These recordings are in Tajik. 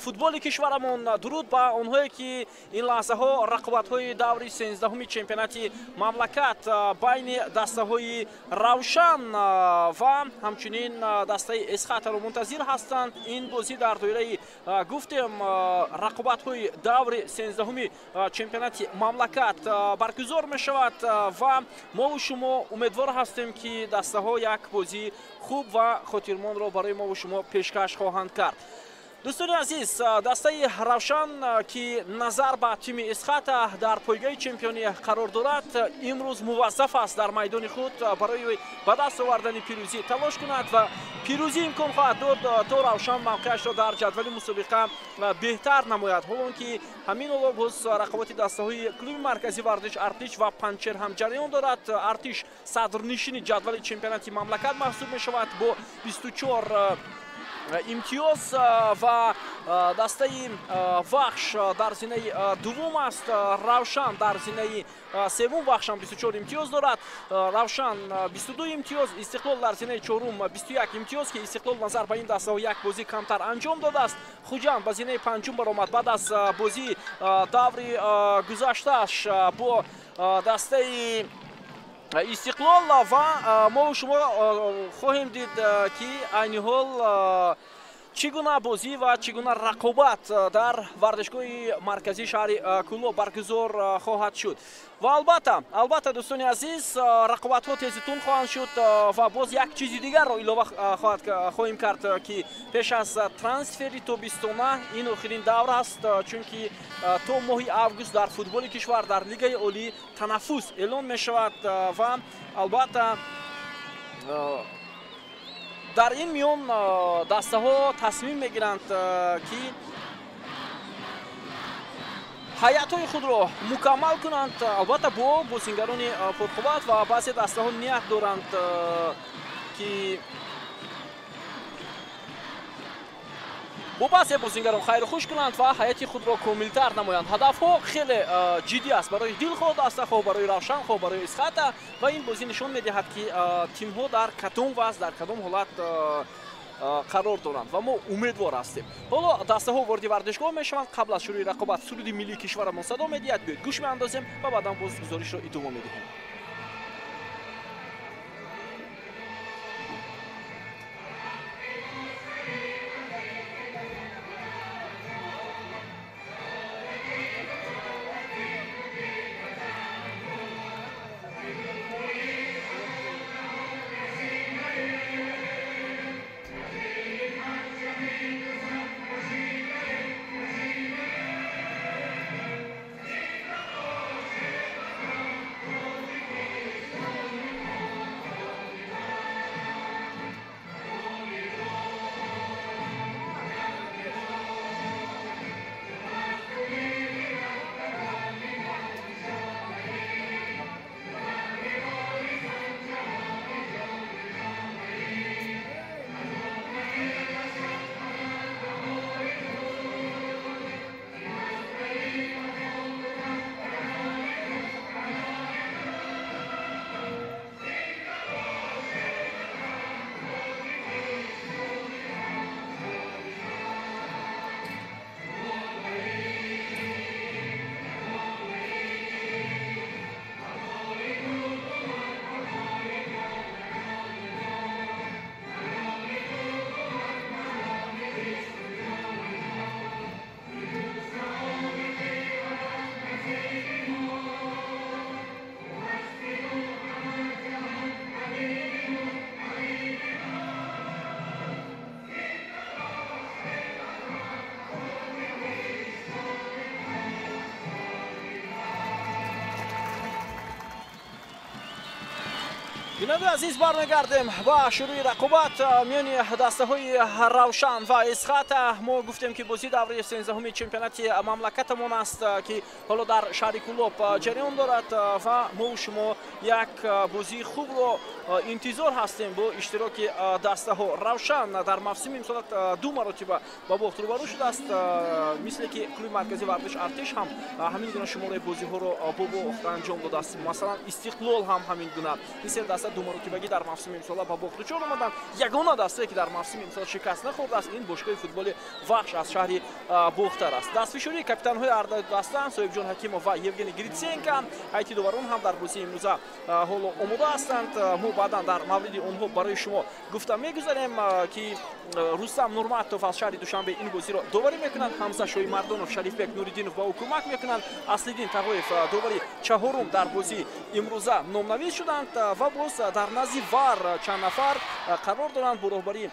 Футболи кишварамон. Дуруд ба онҳое, ки ин лаҳзаҳо рақобатҳои даври 13-уми чемпионати мамлакат байни дастаҳои Равшан ва ҳамчунин дастаи Эсхатаро мунтазир ҳастанд. Ин бозӣ дар доираи, гуфтем, рақобатҳои даври 13-уми чемпионати мамлакат баргузор мешавад ва мову шумо умедвор ҳастем, ки дастаҳо як бозии хуб ва хотирмонро барои мову шумо пешкаш хоҳанд кард. Дӯстони азиз, дастаи Равшан, ки назар ба тими Эсхата дар пойгоҳи чемпионӣ қарор дорад, имрӯз муваззаф аст дар майдони худ барои ба даст овардани пирӯзӣ талош кунад ва пирӯзӣ имкон хоҳад дод, то Равшан мавқеашро дар ҷадвали мусобиқа беҳтар намояд. Ҳолон ки ҳамин ҳоло боз рақобати дастаҳои клуби марказии варзиш Артиш ва Панҷшер ҳам ҷараён дорад. Артиш садрнишини ҷадвали чемпионати мамлакат маҳсуб мешавад бо 24 имтиёз ва дастаи Вахш дар зинаи дуввум аст. Равшан дар зинаи севум, Вахшам 24 имтиёз дорад, Равшан 22 имтиёз, Истиқлол дар зинаи чорум 21 имтиёз, ки Истиқлол назар ба ин дастаҳо як бозӣ камтар анҷом додааст. Хуҷанд ба зинаи панҷум баромад баъд аз бозии даври гузаштааш бо дастаи Истиқлол ва мо шумо хоҳем дид, ки айни ҳол чӣ гуна бозӣ ва чӣ гуна рақобат дар варзишгоҳи марказии шаҳри Кӯлоб баргузор хоҳад шуд. Ва албатта, дӯстони азиз, рақобатҳо тезу тунд хоҳанд шуд ва боз як чизи дигарро илова хоҳем кард, ки пеш аз трансфери тобистона ин охирин давр аст, чунки то моҳи август дар футболи кишвар дар Лигаи олӣ танаффус эълон мешавад ва албатта дар ин миён дастаҳо тасмим мегиранд, ки ҳайатҳои худро мукаммал кунанд, албатта бо бозингарони пурқувват, ва баъзе дастаҳо ният доранд, ки бо баъзе бозингарон хайру хуш кунанд ва ҳайати худро комилтар намоянд. Ҳадафҳо хеле ҷиддӣ аст барои дилхоҳ даста, хоҳ барои Равшан, хоҳ барои Эсхата, ва ин бозӣ нишон медиҳад, ки тимҳо дар кадом вазъ, дар кадом ҳолат қарор доранд ва мо умедвор ҳастем. Ҳоло дастаҳо вориди варзишгоҳ мешаванд. Қабл аз шурӯи рақобат суруди миллии кишварамон садо медиҳад. Биёед, гӯш меандозем ва баъдан боз гузоришро идома медиҳем. Бинандаи азиз, бармегардем ба шурӯи рақобат миёни дастаҳои Равшан ва Эсхата. Мо гуфтем, ки бозӣ давраи 13-уми чемпионати мамлакатамон аст, ки ҳоло дар шаҳри Кӯлоб ҷараён дорад ва мо шумо як бозии хубро интизор ҳастем бо иштироки дастаҳо. Равшан дар мавсими имсола ду маротиба ба бохт рӯбарӯ шудааст, мисле ки клуби марказии варзиш Артиш ҳам ҳамин гуна шумораи бозиҳоро бо бохт анҷом додааст. Масалан, Истиқлол ҳам ҳамин гуна. Ин се даста даста ду маротибагӣ дар мавсими имсола ба бохт дучор омаданд. Ягона дастае, ки дар мавсими имсола шикаст нахӯрдааст, ин бошгоҳи футболи Вахш аз шаҳри Бохтар аст. Дастфишории капитанҳои ҳарду даста Соҳибҷон Ҳакимов ва Евгений Гритсенко. Ҳайати доварон ҳам дар бозии имрӯза ҳоло омода ҳастанд. Мо баъдан дар мавриди онҳо барои шумо гуфта мегузарем, ки Рустам Нурматов аз шаҳри Душанбе ин бозиро доварӣ мекунанд, Ҳамза Шоимардонов, Шарифбек Нуриддинов ба ӯ кӯмак мекунанд. Аслиддин Тағоев довари чаҳорум дар бозии имрӯза номнавис шуданд ва боз дар назди ВАР чанд нафар қарор доранд бо роҳбарии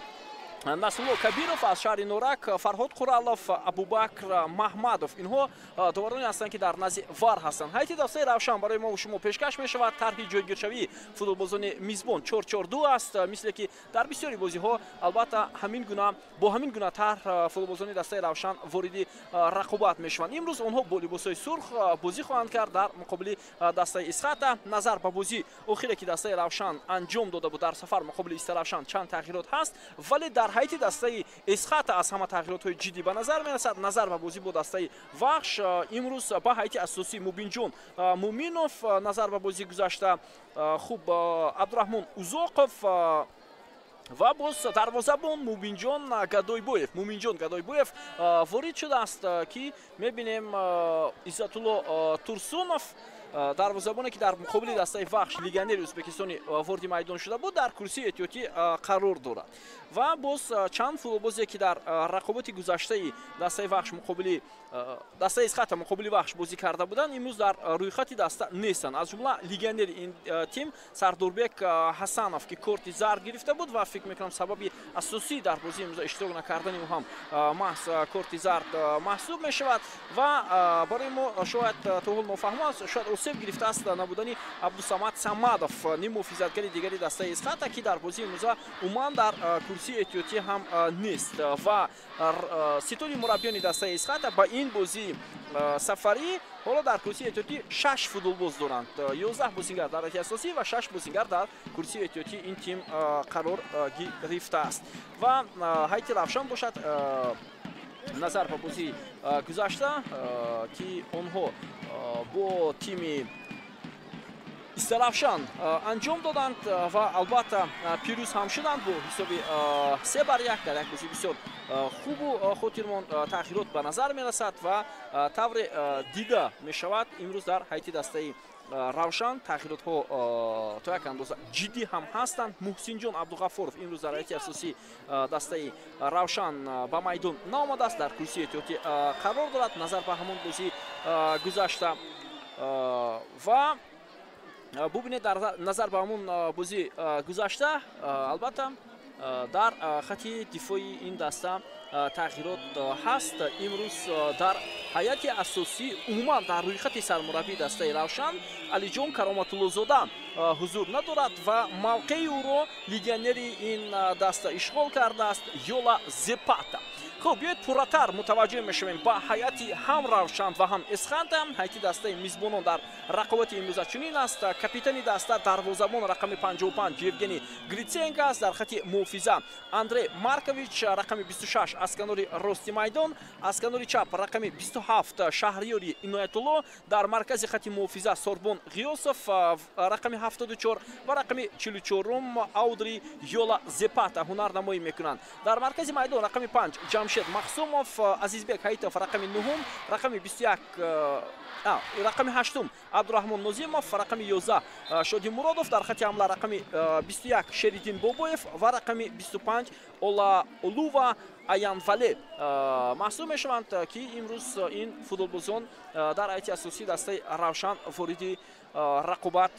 Насрулло Кабиров аз шаҳри Норак, Фарҳод Қуралов, Абубакр Маҳмадов. Инҳо довароне ҳастанд, ки дар назди ВАР ҳастанд. Ҳайати дастаи Равшан барои мо шумо пешкаш мешавад. Тарҳи ҷойгиршавии футболбозони мизбон 4-4-2 аст, мисле ки дар бисёри бозиҳо албатта ҳамин гуна бо ҳамин гуна тарҳ футболбозони дастаи Равшан вориди рақобат мешаванд. Имрӯз онҳо бо либосҳои сурх бозӣ хоҳанд кард дар муқобили дастаи Исхата. Назар ба бозии охире, ки дастаи Равшан анҷом дода буд дар сафар муқобили Истаравшан, чанд тағйирот ҳаст, вале дар ҳайати дастаи Эсхата аз ҳама тағйиротҳои ҷиддӣ ба назар мерасад. Назар ба бозӣ бо дастаи Вахш, имрӯз ба ҳайати асосӣ Мубинҷон Муминов, назар ба бозии гузашта хуб Абдураҳмон Узоқов ва боз дарвозабон Мубинҷон Гадойбоев, Муминҷон Гадойбоев ворид шудааст, ки мебинем Иззатулло Турсунов, дарвозабоне, ки дар муқобили дастаи Вахш, легионери ӯзбекистони, вориди майдон шуда буд, дар курсии эҳтиётӣ қарор дорад. Ва боз чанд футболбозе, ки дар рақобати гузаштаи дастаи Вахш муқобили дастаи Исхата муқобили Вахш бозӣ карда буданд, имрӯз дар рӯйхати даста нестанд. Аз ҷумла легионери ин тим Сардорбек Ҳасанов, ки корти зард гирифта буд ва фикр мекунам, сабаби асосӣ дар бозии имрӯза иштирок накардани ӯ ҳам маҳз корти зард маҳсуб мешавад. Ва барои мо шояд то ҳол нофаҳмо аст, шояд осеб гирифтааст, набудани Абдусамад Самадов, ниммуҳофизатгари дигари дастаи Исхата, ки дар бозии имрӯза умуман дар курсии эҳтиётӣ ҳам нест. Ва ситоди мураббиёни дастаи Исхата ба ин бозии сафарӣ ҳоло дар курсии эҳтиётӣ шаш футболбоз доранд: 11 бозингар дар ҳайати асосӣ ва шаш бозингар дар курсии эҳтиётии ин тим қарор гирифтааст. Ва ҳайати Равшан бошад, назар ба бозии гузашта, ки онҳо бо тими Истаравшан анҷом доданд ва албатта пирӯз ҳам шуданд бо ҳисоби 3-1 дар як бозии бисёр хубу хотирмон, тағйирот ба назар мерасад ва тавре дида мешавад, имрӯз дар ҳайати дастаи Равшан тағйиротҳо то як андоза ҷиддӣ ҳам ҳастанд. Муҳсинҷон Абдуғаффоров имрӯз дар ҳайати асосии дастаи Равшан ба майдон наомадааст, дар курсии эҳтиётӣ қарор дорад назар ба ҳамон бозии гузашта. Ва бубинед, дар назар ба ҳамон бозии гузашта, албатта, дар хати дифои ин даста тағйирот ҳаст. Имрӯз дар ҳайати асосӣ, умуман дар рӯйхати сармураббии дастаи Равшан Алиҷон Кароматуллозода ҳузур надорад ва мавқеи ӯро легионери ин даста ишғол кардааст, Йола Зепата. Хуб, биёед, пурратар мутаваҷҷӯҳ мешавем ба ҳайати ҳам Равшан ва ҳам Эсхата. Ҳайати дастаи мизбонон дар рақобати имрӯза чунин аст: капитани даста, дарвозабон рақами 55 Евгений Гриценко аст. Дар хати муҳофиза Андрей Маркович, рақами 26, аз канори рости майдон, аз канори чап рақами 27 Шаҳриёри Иноятулло, дар маркази хати муҳофиза Сорбон Ғиёсов, рақами 74, ва рақами 44 Аудри Йола Зепата ҳунарнамоӣ мекунанд. Дар маркази майдон рақами 5 Ҷамшед Махсумов, Азизбек Ҳаитов рақами нуҳум, рақами 21, рақами ҳаштум Абдураҳмон Нозимов, рақами 11 Шоди Муродов, дар хати ҳамла рақами 21 Шериддин Бобоев ва рақами 25 Ола Олува Аянвале маҳсуб мешаванд, ки имрӯз ин футболбозон дар ҳайати асосии дастаи Равшан вориди рақобат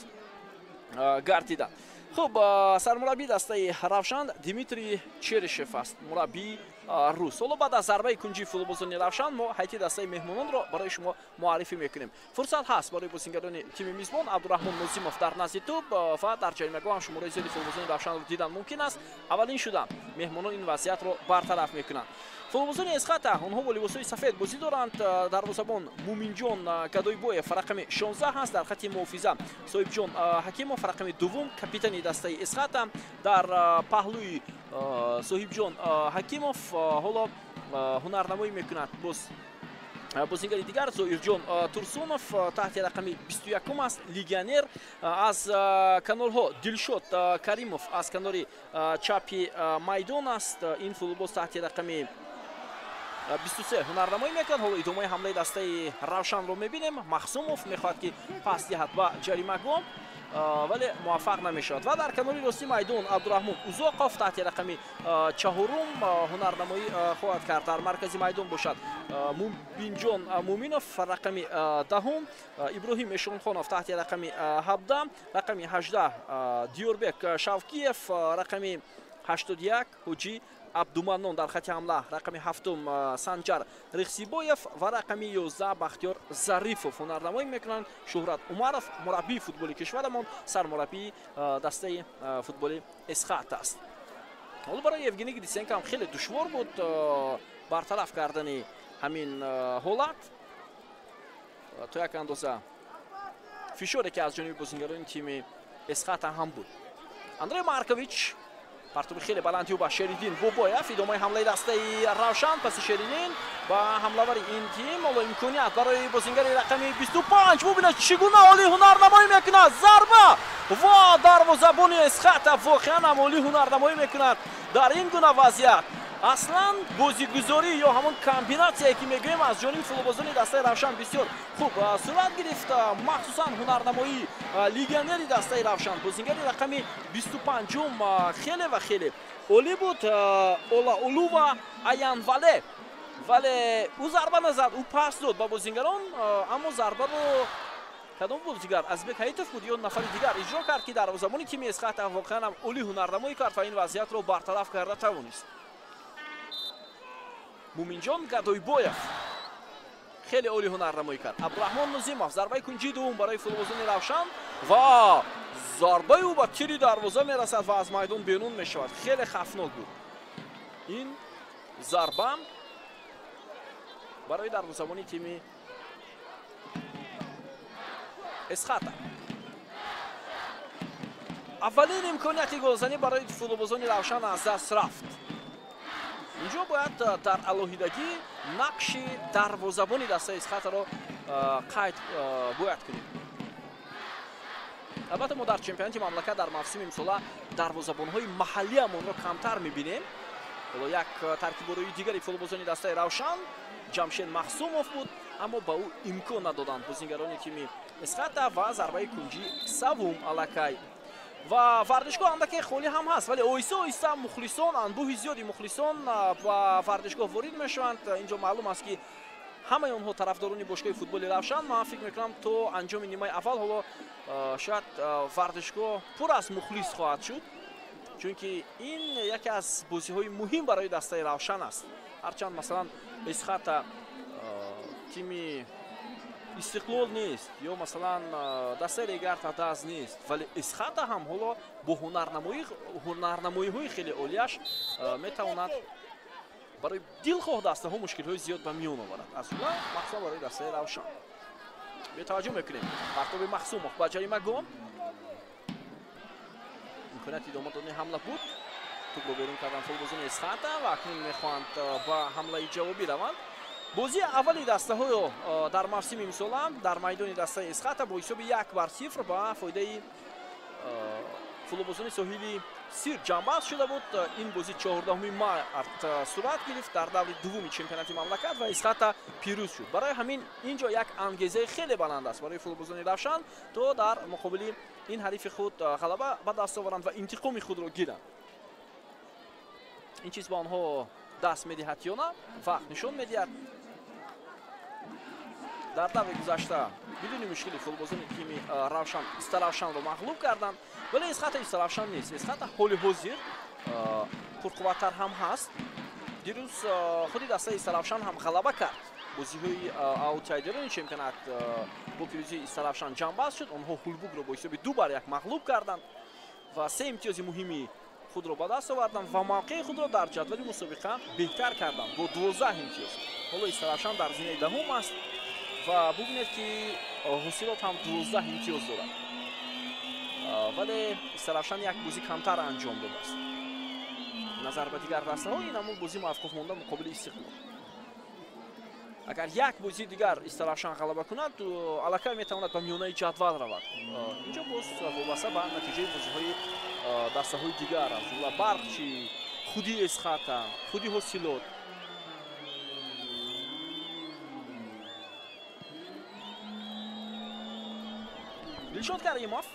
гардиданд. Хуб, сармураббии дастаи Равшан Дмитрий Черышев аст, мураббии рус. Ҳоло баъд аз зарбаи кунҷии футболбозони Равшан мо ҳайати дастаи меҳмононро барои шумо муаррифӣ мекунем. Фурсат ҳаст барои бозингарони тими мизбон. Абдураҳмон Нозимов дар назди тӯб ва дар ҷаримагоҳ ҳам шумораи зиёди футболбозони Равшанро дидан мумкин аст. Аввалин шуда меҳмонон ин вазъиятро бартараф мекунанд. Футболбозони Эсхата, онҳо бо либосҳои сафед бозӣ доранд. Дарвозабон Муминҷон Гадойбоев рақами 16 аст. Дар хати муҳофиза Соҳибҷон Ҳакимов, рақами дуввум, капитани дастаи Эсхата. Дар паҳлӯи Соҳибҷон Ҳакимов ҳоло ҳунарнамоӣ мекунад боз Бозингари дигар Зоирҷон Турсунов таҳти рақами 21 аст, легионер. Аз канорҳо Дилшод Каримов аз канори чапи майдон аст. Ин футболбоз таҳти рақами 23 ҳунарнамоӣ мекунад. Ҳоло идомаи ҳамлаи дастаи Равшанро мебинем. Махсумов мехоҳад, ки пас диҳад ба ҷаримагоҳ, вале муваффақ намешавад. Ва дар канори рости майдон Абдураҳмон Узоқов таҳти рақами 4 ҳунарнамоӣ хоҳад кард. Дар маркази майдон бошад Мубинҷон Муминов рақами 10, Иброҳим Эшонхонов таҳти рақами 17, рақами 18 Диёрбек Шавкиев, рақами 81 Ҳоҷӣ Абдуманнон дар хати ҳамла, рақами 7 Санҷар Рихсибоев ва рақами 11 Бахтиёр Зарифов ҳунарнамоӣ мекунанд. Шуҳрат Умаров, мураббии футболи кишварамон, сармураббии дастаи футболи Эсхат аст. Ҳоло барои Евгений Гриценко ҳам хеле душвор буд бартараф кардани ҳамин ҳолат. То як андоза фишоре, ки аз ҷониби бозингарони тими Эсхата ҳам буд. Андрей Маркович, партоби хеле баландию ба Шеридин Бобоев. Идомаи ҳамлаи дастаи Равшан, паси Шеридин ба ҳамлавари ин тим. Ҳоло имконият барои бозингари рақами 25. Бубинад, чӣ гуна олӣ ҳунарнамоӣ мекунад. Зарба ва дарвозабони Эсхата воқеан ҳам олӣ ҳунарнамоӣ мекунад дар ин гуна вазъият. Аслан бозигузорӣ ё ҳамон комбинатсияе, ки мегӯем, аз ҷониби футболбозони дастаи Равшан бисёр хуб сурат гирифт. Махсусан ҳунарнамоии легионери дастаи Равшан, бозингари рақами 25-ум, хеле ва хеле олӣ буд. Олаулува Аянвале, вале ӯ зарба назад, ӯ пас дод ба бозингарон, аммо зарбаро кадом бозигар, Азбек Ҳаитов буд ё нафари дигар, иҷро кард, ки дарвозабони тими Эсхата воқеан ҳам олӣ ҳунарнамоӣ кард ва ин вазъиятро бартараф карда тавонист. Муминҷон Гадойбоев хеле олӣ ҳунарнамоӣ кард. Абдураҳмон Нузимов, зарбаи кунҷии дуввум барои футболбозони Равшан ва зарбаи ӯ ба тири дарвоза мерасад ва аз майдон берун мешавад. Хеле хавфнок буд ин зарба барои дарвозабони тими Эсхата. Аввалин имконияти голзанӣ барои футболбозони Равшан аз даст рафт. Инҷо бояд дар алоҳидагӣ нақши дарвозабони дастаи Эсхатаро қайд бояд кунем. Албатта, мо дар чемпионати мамлакат дар мавсими имсола дарвозабонҳои маҳаллиамонро камтар мебинем. Ҳоло як таркиборои дигари футболбозони дастаи Равшан Ҷамшед Махсумов буд, аммо ба ӯ имкон надоданд бозингарони тими Эсхата ва зарбаи кунҷи саввум аллакай. Ва варзишгоҳ андаке холӣ ҳам ҳаст, вале оҳиста оҳиста мухлисон, анбӯҳи зиёди мухлисон ба варзишгоҳ ворид мешаванд. Инҷо маълум аст, ки ҳамаи онҳо тарафдорони бошгоҳи футболи Равшан. Ман фикр мекунам, то анҷоми нимаи аввал ҳоло шояд варзишгоҳ пур аз мухлис хоҳад шуд, чунки ин яке аз бозиҳои муҳим барои дастаи Равшан аст. Ҳарчанд, масалан, Эсхата тими Истиқлол нест ё, масалан, дастаи Регар Тадаз нест, вале Эсхата ҳам ҳоло бо ҳунарнамоиҳои хеле олияш метавонад барои дилхоҳ дастаҳо мушкилҳои зиёд ба миён оварад, аз ҷумла махсусан барои дастаи Равшан. Бетаваҷҷӯҳ мекунем. Партоби Махсумов ба ҷаримагоҳ, имконияти идома додани ҳамла буд. Тӯбро берун кардан футболбозони Эсхата ва акнун мехоҳанд ба ҳамлаи ҷавобӣ раванд. Бозии аввали дастаҳоё дар мавсими имсола дар майдони дастаи Эсхата бо ҳисоби 1-0 ба фоидаи футболбозони соҳили Сир ҷамъбаст шуда буд. Ин бозӣ 14 март сурат гирифт дар даври дуввуми чемпионати мамлакат ва Эсхата пирӯз шуд. Барои ҳамин инҷо як ангезаи хеле баланд аст барои футболбозони Равшан, то дар муқобили ин ҳарифи худ ғалаба ба даст оваранд ва интиқоми худро гиранд. Ин чиз ба онҳо даст медиҳад ё на, вақт нишон медиҳад. Дар даври гузашта бидуни мушкили футболбозони тими Равшан Истаравшанро мағлуб карданд, вале Эсхата Истаравшан нест. Эсхата ҳоли ҳозир пурқувваттар ҳам ҳаст. Дирӯз худи дастаи Истаравшан ҳам ғалаба кард. Бозиҳои аутсайдерони чемпионат бо пирӯзии Истаравшан ҷамъбаст шуд. Онҳо Ҳулбукро бо ҳисоби 2-1 мағлуб карданд ва 3 имтиёзи муҳими худро ба даст оварданд ва мавқеи худро дар ҷадвали мусобиқа беҳтар карданд бо 12 имтиёз. Ҳоло Истаравшан дар зинаи 10 аст ва бубинед, ки ҳосилот ҳам 12 имтиёз дорад, вале Истаравшан як бозӣ камтар анҷом додааст назар ба дигар дастаҳо. Ин ҳамон бозӣ мавқуф монда муқобили Истиқлол. Агар як бозии дигар Истаравшан ғалаба кунад, аллакай метавонад ба миёнаи ҷадвал равад. Инҷо боз вобаста ба натиҷаи бозиҳои дастаҳои дигар, аз ҷумла Барқчи, худи Эсхата, худи Ҳосилот. Дилшод Каримов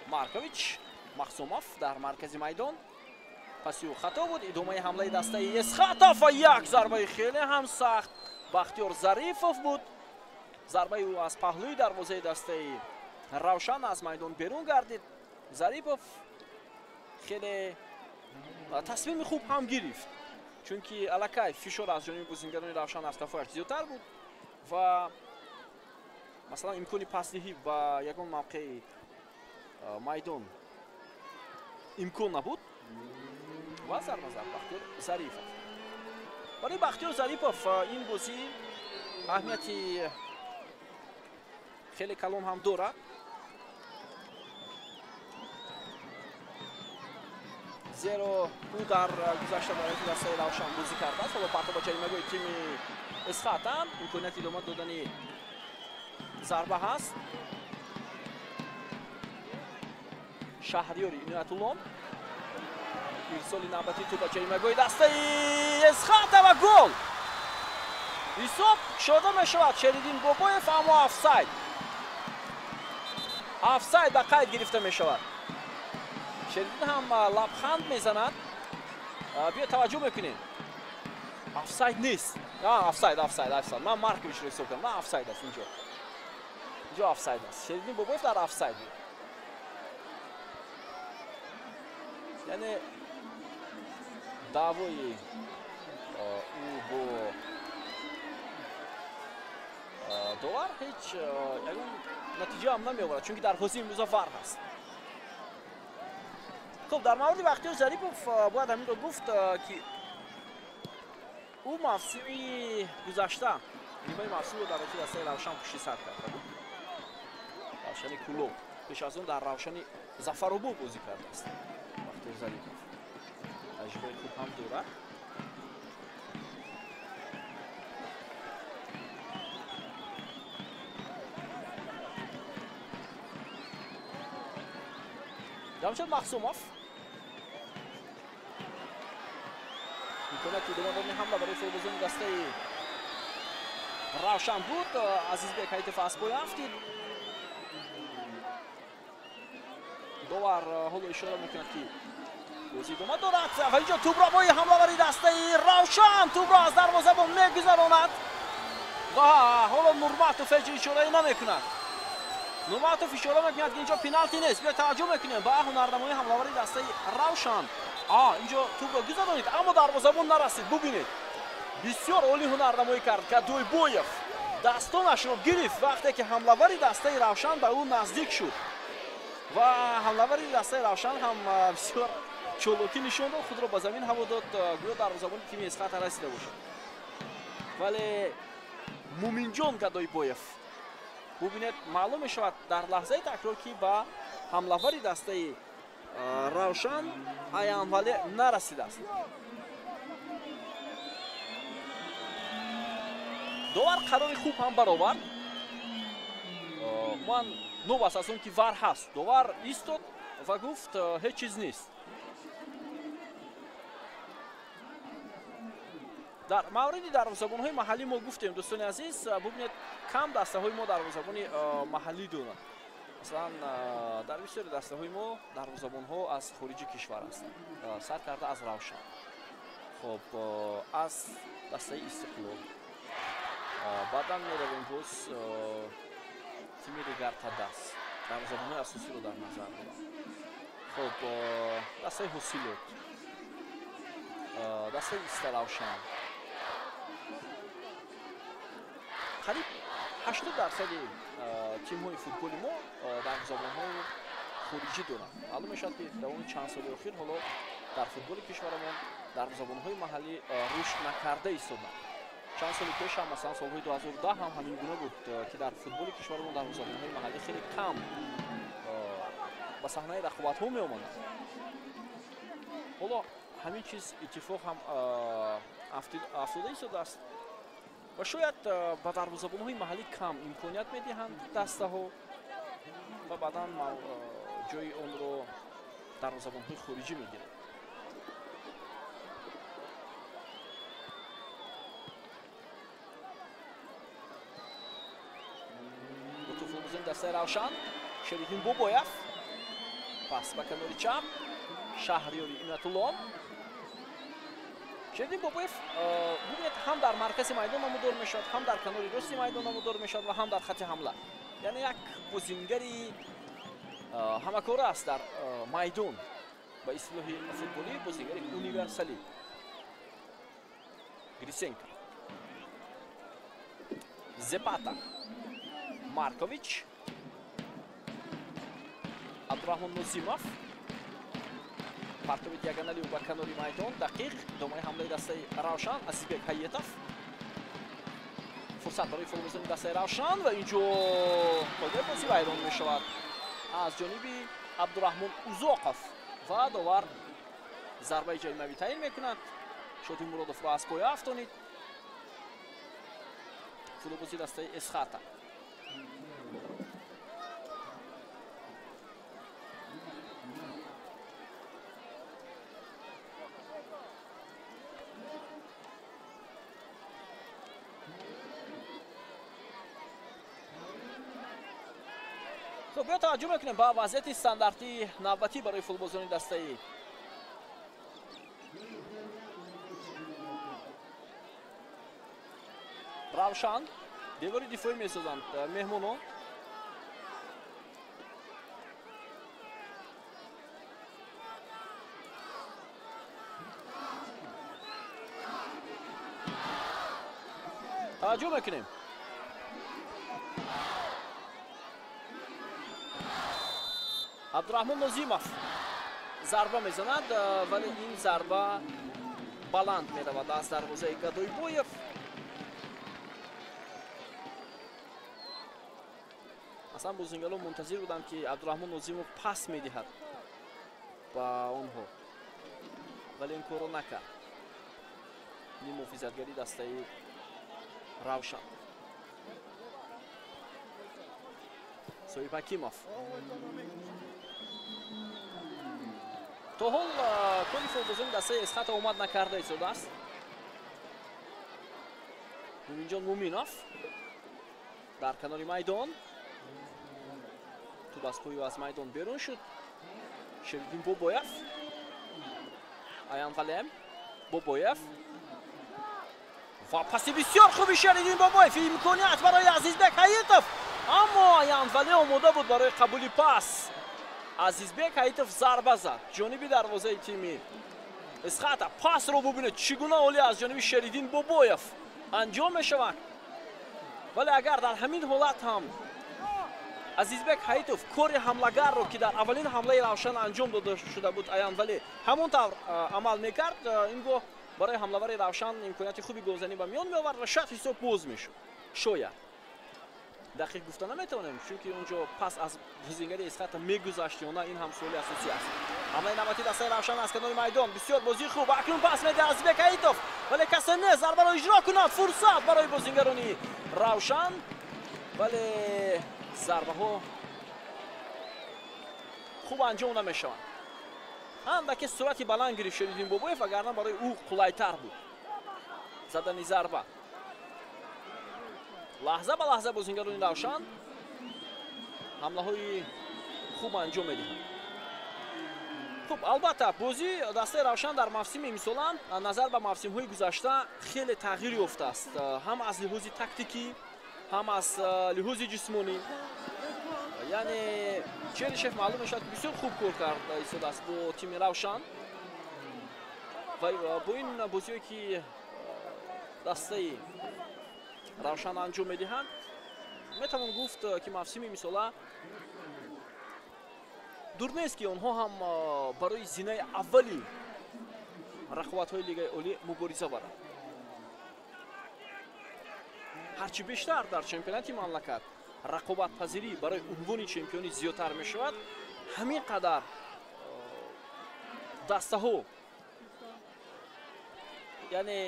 Маркович, Махсумов дар маркази майдон. Паси ӯ хато буд. Идомаи ҳамлаи дастаи Эсхата ва як зарбаи хеле ҳам сахт Бахтиёр Зарифов буд. Зарбаи ӯ аз паҳлӯи дарвозаи дастаи Равшан аз майдон берун гардид. Зарипов хеле тасмими хуб ҳам гирифт, чунки аллакай фишор аз ҷониби бозингарони Равшан аз тафояш зиёдтар буд ва масалан имкони пасдиҳӣ ба ягон мавқеи майдон имкон набуд ва зарба зад Бахтиёр Зарипов. Барои Бахтиёр Зарипов ин бозӣ аҳамияти хеле калон ҳам дорад, зеро ӯ дар гузашта барои дастаи Равшан бозӣ кардааст. Ҳоло парто ба ҷаримагоҳи тими Эсхата, имконияти идома додани зарба ҳаст. Шаҳриёри Иноятулло ирсоли навбатии тӯп ба ҷаримагоҳи дастаи Эсхата ва гол! Ҳисоб кушода мешавад. Шериддин Бобоев, аммо офсайд. Офсайд ба қайд гирифта мешавад. Шериддин ҳам лабханд мезанад. Биё таваҷҷӯҳ мекунем. Офсайд нест. Офсайд, офсайд, офсайд. Ман Марковичро ҳисоб кардам. На, офсайд аст инҷо. Инҷо офсайд аст. Шериддин Бобоев дар офсайд буд. Яъне даъвои ӯ бо довар ҳеҷ ягон натиҷа ҳам намеоварад, чунки дар бозии имрӯза вар ҳаст. Хуб, дар мавриди Бахтиёр Зарипов бояд ҳаминро гуфт, ки ӯ мавсими гузашта нимаи мавсимро дар рафи дастаи Равшан пушти сар карда буд. Равшани Кулоб. Пеш аз он дар Равшани Зафаробод бозӣ кардааст Бахтиёр Зарипов. Таҷрибаи хуб ҳам дорад. Ҷамшед Махсумов имконияти идома додани ҳамла барои футболбозони дастаи Равшан буд. Азизбек Ҳайтов аз пой афтид. Довар ҳоло ишора мекунад, ки бозӣ идома дорад ва инҷо тӯбро бои ҳамлавари дастаи Равшан тӯбро аз дарвозабон мегузаронад ва ҳоло Нурматов ҳеҷ ишорае намекунад. Нурматов ишора мекунад, ки инҷо пеналти нест. Биё таваҷҷӯҳ мекунем ба ҳунарнамоии ҳамлавари дастаи Равшан. Инҷо тӯбро гузаронид, аммо дарвозабон нарасид. Бубинед, бисёр олӣ ҳунарнамоӣ кард Гадойбоев. Дастонашро гирифт вақте ки ҳамлавари дастаи Равшан ба ӯ наздик шуд ва ҳамлавари дастаи Равшан ҳам бисёр чолокӣ нишон дод, худро ба замин ҳаво дод, гӯё дарвозабони тими Эсхата расида бошад. Вале Муминҷон Гадойбоев, бубинед, маълум мешавад дар лаҳзаи такрор, ки ба ҳамлавари дастаи Равшан Аянвале нарасидааст. Довар қарори хуб ҳам баровард. Ман новаст аз он ки вар ҳаст. Довар истод ва гуфт ҳеҷ чиз нест. Дар мавриди дарвозабонҳои маҳаллӣ мо гуфтем, дӯстони азиз, бубинед, кам дастаҳои мо дарвозабони маҳаллӣ доранд. Масалан, дар бисёри дастаҳои мо дарвозабонҳо аз хориҷи кишвар ҳастанд, сар карда аз Равшан, хоб, аз дастаи Истиқлол, баъдан меравем боз тими Регартадас, дарвозабонҳои асосиро дар назар дорам. Хоб, дастаи Ҳосилот, дастаи Истаравшан. Қариб 80% тимҳои футболи мо дарвозабонҳои хориҷӣ доранд. Маълум мешавад, ки давоми чанд соли охир ҳоло дар футболи кишварамон дарвозабонҳои маҳаллӣ рушд накарда истоданд. Чанд соли пеш ҳам, масалан солҳои 2010 ҳам ҳамин гуна буд, ки дар футболи кишварамон дарвозабонҳои маҳаллӣ хеле кам ба саҳнаи рақобатҳо меомаданд. Ҳоло ҳамин чиз иттифоқ ҳам афтода истодааст ва шояд ба дарвозабонҳои маҳаллӣ кам имконият медиҳанд дастаҳо ва баъдан ҷои онро дарвозабонҳои хориҷӣ мегиранд. Футболбозони дастаи Равшан, Шериддин Бобоев, пас ба канори чап, Шаҳриёри Инатулло. Шериддин Бобоев бубинед, ҳам дар маркази майдон намудор мешавад, ҳам дар канори рости майдон намудор мешавад ва ҳам дар хати ҳамла. Яъне як бозингари ҳамакора аст дар майдон, ба истилоҳи футболӣ бозингари универсалӣ. Грисенко, Зепата, Маркович, Абдурахмон Нозимов, партови диагонали ба канори майдон, дақиқ, идомаи ҳамлаи дастаи Равшан, Азизбек Ҳайетов. Фурсат барои футболбозони дастаи Равшан ва инҷо қоидаи бозӣ вайрон мешавад аз ҷониби Абдурахмон Узоқов ва довар зарбаи ҷаримавӣ таъин мекунад. Шоти Муродовро аз поя афтонид. Футболбози дастаи Эсхата. Хуб, биё таваҷҷӯҳ мекунем ба вазъияти стандартии навбатӣ барои футболбозони дастаи Равшан. Девори дифоӣ месозанд меҳмонон. Таваҷҷӯҳ мекунем. Абдурахмон Нозимов зарба мезанад, вале ин зарба баланд меравад аз дарвозаи Гадойбоев. Аслан бозингарон мунтазир буданд, ки Абдурахмон Нозимов пас медиҳад ба онҳо, вале ин корро накард. Муҳофизатгари дастаи Равшан. Соҳиб Ҳакимов. То ҳол кори футболбозони дастаи Эсхата омад накарда истодааст. Муминҷон Муминов дар канори майдон. Туп аз пою аз майдон берун шуд. Шериддин Бобоев, Аян Валем, Бобоев ва паси бисёр хуби Шериддин Бобоев, имконият барои Азизбек Ҳайитов, аммо Аян Вале омода буд барои қабули пас. Азизбек Ҳайитов зарба зад ҷониби дарвозаи тими Эсхата. Пасро бубинед, чӣ гуна олӣ аз ҷониби Шериддин Бобоев анҷом мешавад. Вале агар дар ҳамин ҳолат ҳам Азизбек Ҳайитов кори ҳамлагарро, ки дар аввалин ҳамлаи Равшан анҷом дода шуда буд, Аян Вале ҳамон тавр амал мекард, ин гоҳ барои ҳамлавари Равшан имконияти хуби голзанӣ ба миён меовард ва шояд ҳисоб боз мешуд. Шояд. Дақиқ гуфта наметавонем, чунки онҷо пас аз бозингари Эсхата мегузашт ё на, ин ҳам суоли асосӣ аст. Ҳамлаи навбатии дастаи Равшан аз канори майдон, бисёр бозии хуб. Акнун пас медиҳад Азизбек Ҳайитов, вале касе нест зарбаро иҷро кунад. Фурсат барои бозингарони Равшан, вале зарбаҳо хуб анҷом намешаванд. Андаке суръати баланд гирифт Шериддин Бобоев, агарна барои ӯ қулайтар буд задани зарба. Лаҳза ба лаҳза бозингарони Равшан ҳамлаҳои хуб анҷом медиҳанд. Хуб, албатта бозии дастаи Равшан дар мавсими имсола назар ба мавсимҳои гузашта хеле тағйир ёфтааст, ҳам аз лиҳози тактикӣ, ҳам аз лиҳози ҷисмонӣ. Яъне Черишев маълум мешавад, ки бисёр хуб кор карда истодааст бо тими Равшан ва бо ин бозиҳое ки дастаи Равшан анҷом медиҳанд, метавон гуфт, ки мавсими имсола дур нест, ки онҳо ҳам барои зинаи аввали рақобатҳои Лигаи Олӣ мубориза баранд. Ҳарчи бештар дар чемпионати мамлакат рақобатпазирӣ барои унвони чемпионӣ зиёдтар мешавад, ҳамин қадар дастаҳо, яъне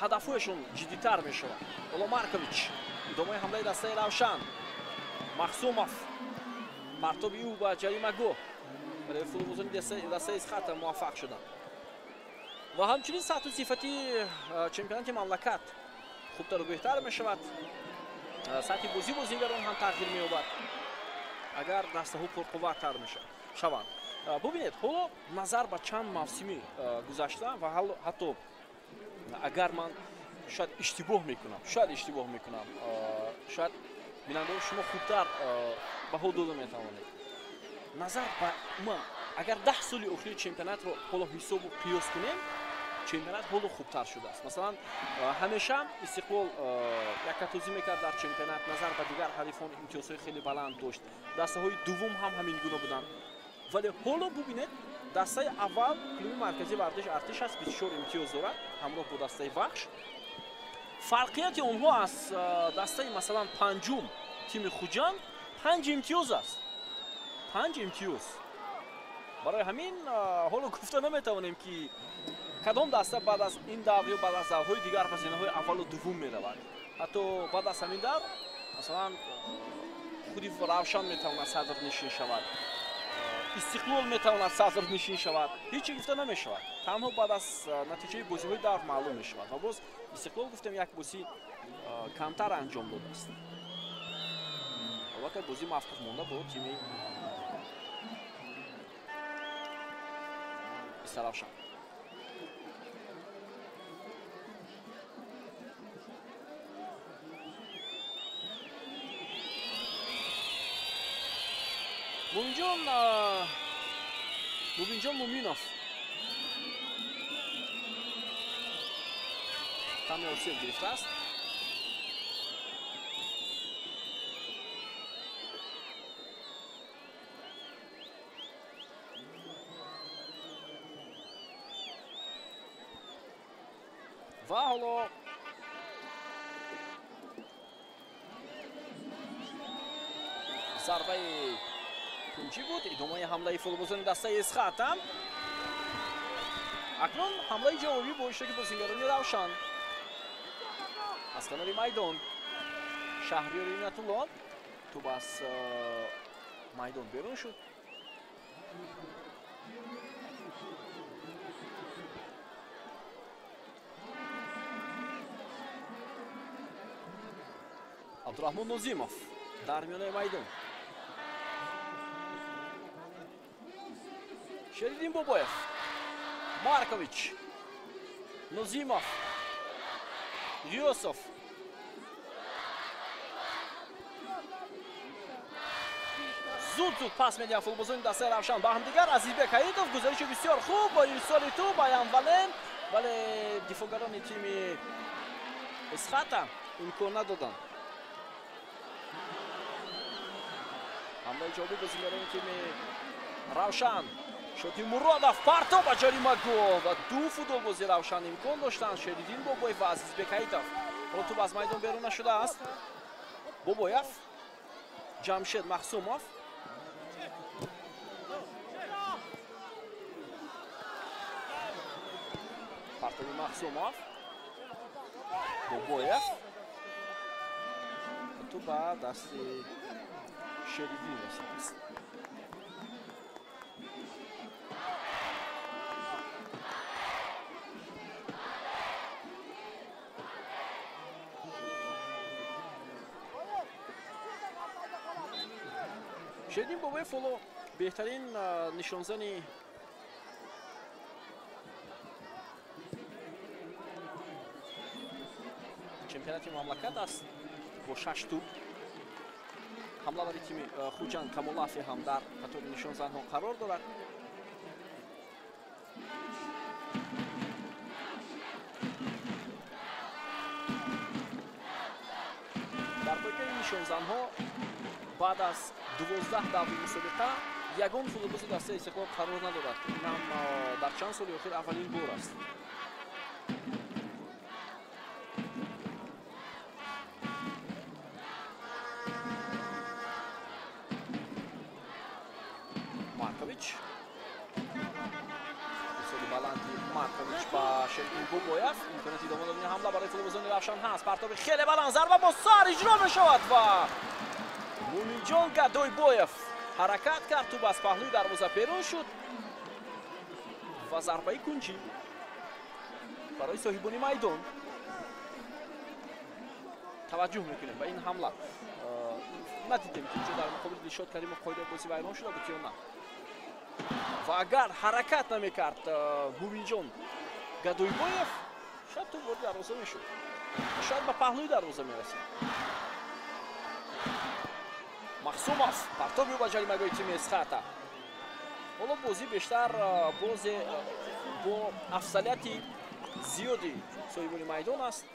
ҳадафҳояшон ҷиддитар мешавад. Ҳоло Маркович, идомаи ҳамлаи дастаи Равшан. Махсумов, партоби ӯ ба ҷаримагоҳ, вале футболбозони дастаи Исхата муваффақ шуданд. Ва ҳамчунин сатҳу сифати чемпионати мамлакат хубтару беҳтар мешавад. Сатҳи бозӣ бозигарон ҳам тағйир меёбад, агар дастаҳо пурқувваттар шаванд. Бубинед, ҳоло назар ба чанд мавсими гузашта ва ҳатто агар ман шояд иштибоҳ мекунам, шояд бинандаҳо шумо хубтар баҳо дода метавонед. Назар ба ман, агар 10 соли охири чемпионатро ҳоло ҳисобу қиёс кунем, чемпионат ҳоло хубтар шудааст. Масалан, ҳамеша Истиқлол яккатозӣ мекард дар чемпионат, назар ба дигар ҳарифон имтиёзҳои хеле баланд дошт. Дастаҳои дуввум ҳам ҳамин гуна буданд. Вале ҳоло бубинед, дастаи аввал клуби марказии варзиш Артиш аст, 24 имтиёз дорад ҳамроҳ бо дастаи Вахш. Фарқияти онҳо аз дастаи масалан панҷум тими Хуҷанд 5 имтиёз аст. 5 имтиёз. Барои ҳамин ҳоло гуфта наметавонем, ки кадом даста баъд аз ин давр ё баъд аз даврҳои дигар ба зинаҳои аввалу дуввум меравад. Ҳатто баъд аз ҳамин давр масалан худи Равшан метавонад садрнишин шавад, Истиқлол метавонад садрнишин шавад. Ҳеҷ чӣ гуфта намешавад. Танҳо баъд аз натиҷаи бозиҳои давр маълум мешавад. Ва боз Истиқлол гуфтем як бозӣ камтар анҷом додааст. Албатта бозӣ мавқуф монда бо тими Истаравшан. Муминҷон Муминов каме осеб гирифтааст. Ва ҳоло зарбаи кунҷӣ буд. Идомаи ҳамлаи футболбозони дастаи Исхата. Акнун ҳамлаи ҷавобӣ бо иштироки бозигарони Равшан. Аз канори майдон Шаҳриёр Инатулло тӯб аз майдон берун шуд. Абдурахмон Нозимов дар миёнаи майдон. Шериддин Бобоев, Маркович, Нозимов, Ғиёсов. Зуд-зуд пас медиҳанд футболбозони дастаи Равшан ба ҳамдигар. Азизбек Ҳаитов гузариши бисёр хуб бо ирсоли тӯб ба Ян Вален, вале дифоъгарони тими Исхата имкон надоданд. Ҳамлаи ҷавобӣ бозигарони тими Равшан. Шоти Муродов, партоб ба ҷаримагоҳ ва ду футболбози Равшан имкон доштанд. Шериддин Бобоев ва Азизбек Ҳаитов. Ҳоло тӯб аз майдон берун нашудааст. Бобоев, Ҷамшед Махсумов. Партоби Махсумов, Бобоев. Тӯб ба дасти Шериддин расидааст. Шериддин Бобоев ҳоло беҳтарин нишонзани чемпионати мамлакат аст бо 6 тӯб. Ҳамлавари тими Хуҷанд Камолафи ҳам дар қатори нишонзанҳо қарор дорад. Дар пойгоҳи нишонзанҳо баъд аз 12 даври мусобиқа ягон футболбози дастаи Истиқлол қарор надорад. Ин ҳам дар чанд соли охир аввалин бор аст. Маркович. Ирсоли баланди Маркович ба Шердин Бобоев. Имконияти идома додани ҳамла барои футболбозони Равшан ҳаст. Партоби хеле баланд, зарба бо сар иҷро мешавад ва Муминҷон Гадойбоев ҳаракат кард, тӯб аз паҳлӯи дарвоза берун шуд ва зарбаи кунҷӣ барои соҳибони майдон. Таваҷҷӯҳ мекунем ба ин ҳамла. Надидем ки инҷо дар муқобили Дилшод Каримов қоидаи бозӣ вайрон шуда буд ё на. Ва агар ҳаракат намекард Муминҷон Гадойбоев, шояд тӯб вориди дарвоза мешуд, шояд ба паҳлӯи дарвоза мерасид. Махсумов партоби ӯ ба ҷаримагоҳи тими Эсхата. Ҳоло бозӣ бештар бозе бо афзалияти зиёди соҳибони майдон аст.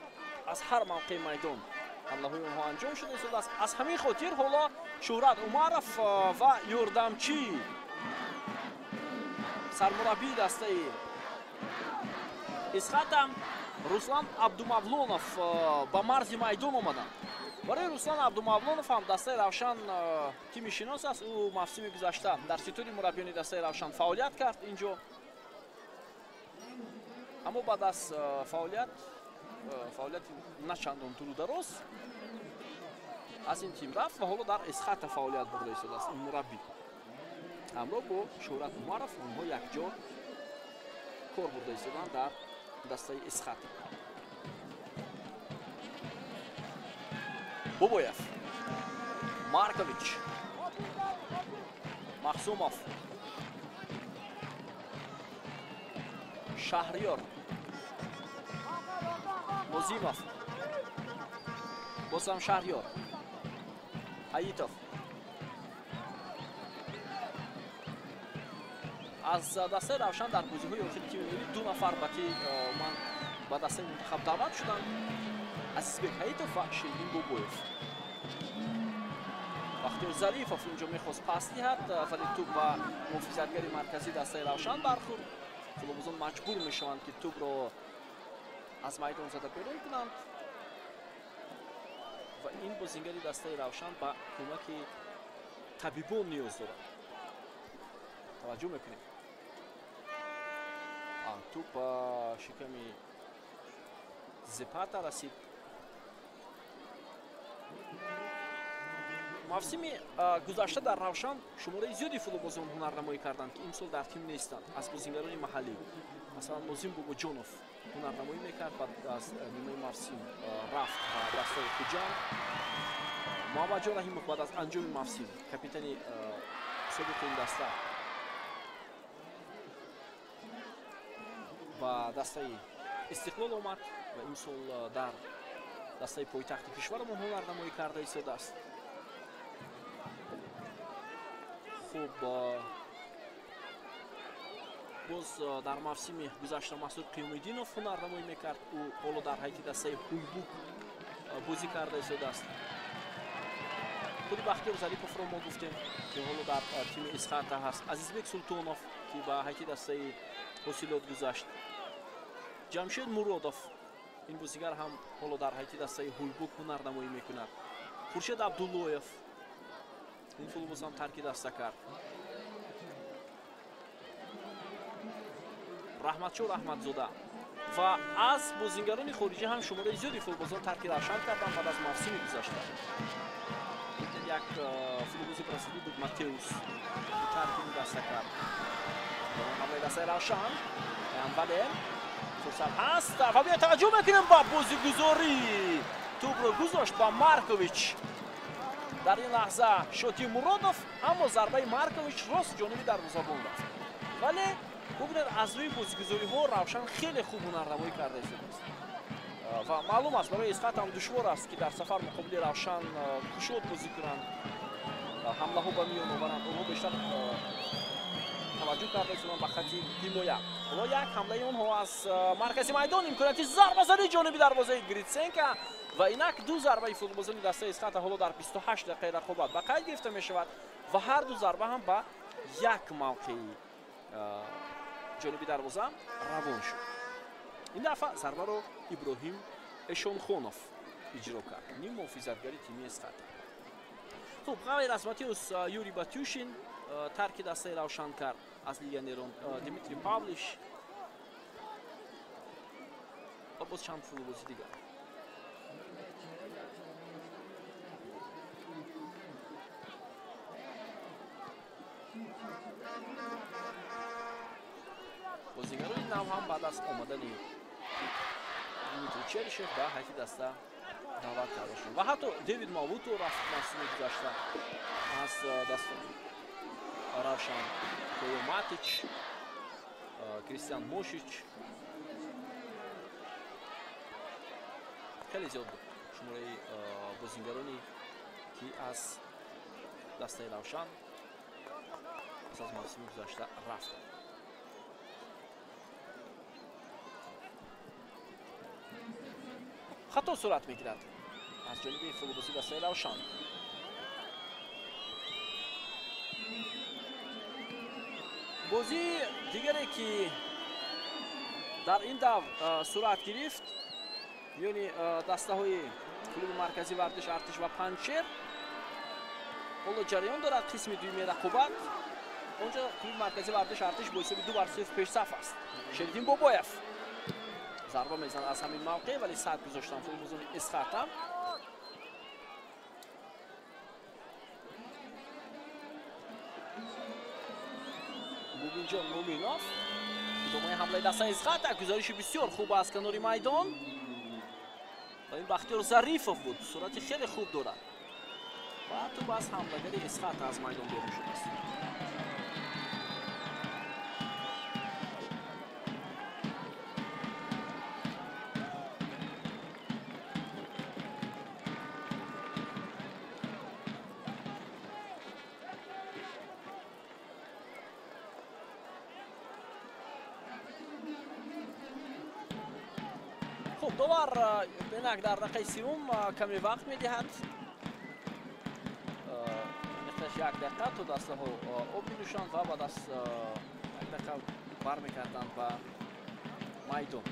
Аз ҳар мавқеи майдон ҳамлаҳои онҳо анҷом шуда истодааст. Аз ҳамин хотир ҳоло Шӯҳрат Умаров ва ёрдамчӣ сармураббии дастаи Эсхата Руслан Абдумавлонов ба марзи майдон омаданд. Барои Руслан Абдумавлонов ҳам дастаи Равшан тими шинос аст. Ӯ мавсими гузашта дар ситори мураббиёни дастаи Равшан фаъолият кард инҷо. Аммо баъд аз фаъолияти начандон дуру дароз аз ин тим рафт ва ҳоло дар Эсхата фаъолият бурда истодааст ин мураббӣ. Ҳамроҳ бо Шӯҳрат Умаров онҳо якҷо кор бурда истоданд дар дастаи Эсхата. Бобоев, Маркович, Махсумов, Шаҳриёр, Нозимов, боз ҳам Шаҳриёр, Ҳаитов. Аз дастаи Равшан дар бозиҳои охири тими миллӣ ду нафар ба дастаи мунтахаб даъват шуданд: Азизбек Ҳаитов ва Шердин Бобоев. Бахтиёр Зарифов инҷо мехост пас диҳад, вале тӯб ба муҳофизатгари марказии дастаи Равшан бархӯрд. Футболбозон маҷбур мешаванд, ки тӯбро аз майдон зада берун кунанд ва ин бозингари дастаи Равшан ба кӯмаки табибон ниёз дорад. Таваҷҷӯҳ мекунем. Тӯб ба шиками Зепата расид. Мавсими гузашта дар Равшан шумораи зиёди футболбозон ҳунарнамоӣ карданд, ки имсол дар тим нестанд. Аз бозингарони маҳаллӣ, масалан, Нозим Бобоҷонов ҳунарнамоӣ мекард, баъд аз нимаи мавсим рафт ба дастаи Хуҷанд. Муҳаммадҷон Раҳимов баъд аз анҷоми мавсим капитани собиқи ин даста ба дастаи Истиқлол омад ва имсол дар дастаи пойтахти кишварамон ҳунарнамоӣ карда истодааст. Хуб, боз дар мавсими гузашта Масуд Қиёмиддинов ҳунарнамоӣ мекард. Ӯ ҳоло дар ҳайати дастаи Ҳуйбук бозӣ карда истодааст. Худи Бахтиёр Зариповро мо гуфтем, ки ҳоло дар тими Эсхата ҳаст. Азизбек Султонов, ки ба ҳайати дастаи Ҳосилот гузашт. Ҷамшед Муродов, ин бозигар ҳам ҳоло дар ҳайати дастаи Ҳуйбук ҳунарнамоӣ мекунад. Хуршед Абдуллоев, ин футболбоз ҳам тарки даста кард. Раҳматшоҳ Раҳматзода ва аз бозингарони хориҷӣ ҳам шумораи зиёди футболбозон тарки Равшан карданд баъд аз мавсими гузашта. Як футболбози бразилӣ буд, Матеус, тарки ин даста кард. Ҳамлаи дастаи Равшан, вале фурсат ҳаст ва биё таваҷҷӯҳ мекунем ба бозигузорӣ. Тӯбро гузошт ба Маркович. Дар ин лаҳза Шоти Муродов, аммо зарбаи Маркович рост ҷониби дарвозабон рафт. Вале бубинед, аз рӯи бозигузориҳо Равшан хеле хуб ҳунарнамоӣ карда истодааст. Ва маълум аст, барои Эсхата ҳам душвор аст, ки дар сафар муқобили Равшан кушод бозӣ кунанд, ҳамлаҳо ба миён оваранд. Онҳо бештар таваҷҷӯҳ карда истоданд ба хати ҳимоя. Ҳоло як ҳамлаи онҳо аз маркази майдон, имконияти зарбазании ҷониби дарвозаи Гритсенко ва инак ду зарбаи футболбозони дастаи Эсхата ҳоло дар 28 дақиқаи рақобат ба қайд гирифта мешавад ва ҳар ду зарба ҳам ба як мавқеи ҷониби дарвоза равон шуд. Ин дафъа зарбаро Иброҳим Эшонхонов иҷро кард, ним муҳофизатгари тими Эсхата. Хуб, ғайр аз Матеус, Юрий Батюшин тарки дастаи Равшан кард аз легионерон, Дмитрий Павлиш ва боз чанд футболбози дигар. Бозигарони нав ҳам баъд аз омадани Дмитрий Черишев ба ҳайати даста даъват карда шуд ва ҳатто Дэвид Мавуто рафт мавсими гузашта аз дастони Равшан, Тоё Матич, Кристиан Мошич. Хеле зиёд буд шумораи бозингароне ки аз дастаи Равшан пас аз мавсими гузашта рафтанд. Хато сурат мегирад аз ҷониби футболбози дастаи Равшан. Бозии дигаре ки дар ин давр сурат гирифт миёни дастаҳои клуби марказии варзиш Артиш ва Панҷшер ҳоло ҷараён дорад. Қисми дуюми рақобат. Онҷо клуби марказии варзиш Артиш бо ҳисоби 2-0 пешсаф аст. Шериддин Бобоев зарба мезанад аз ҳамин мавқеъ, вале сад гузоштан футболбозони Эсхата. Мубинҷон Муминов идомаи ҳамлаи дастаи Эсхата. Гузориши бисёр хуб аз канори майдон ва ин Бахтиёр Зарифов буд. Сурати хеле хуб дорад ва тӯб аз ҳамлагари Эсхата аз майдон берун шудааст. Хуб, довар инак дар дақиқаи сиюм каме вақт медиҳад, миқдораш як дақиқа, то дастаҳо об менӯшанд ва баъд аз як дақиқа бармегарданд ба майдон.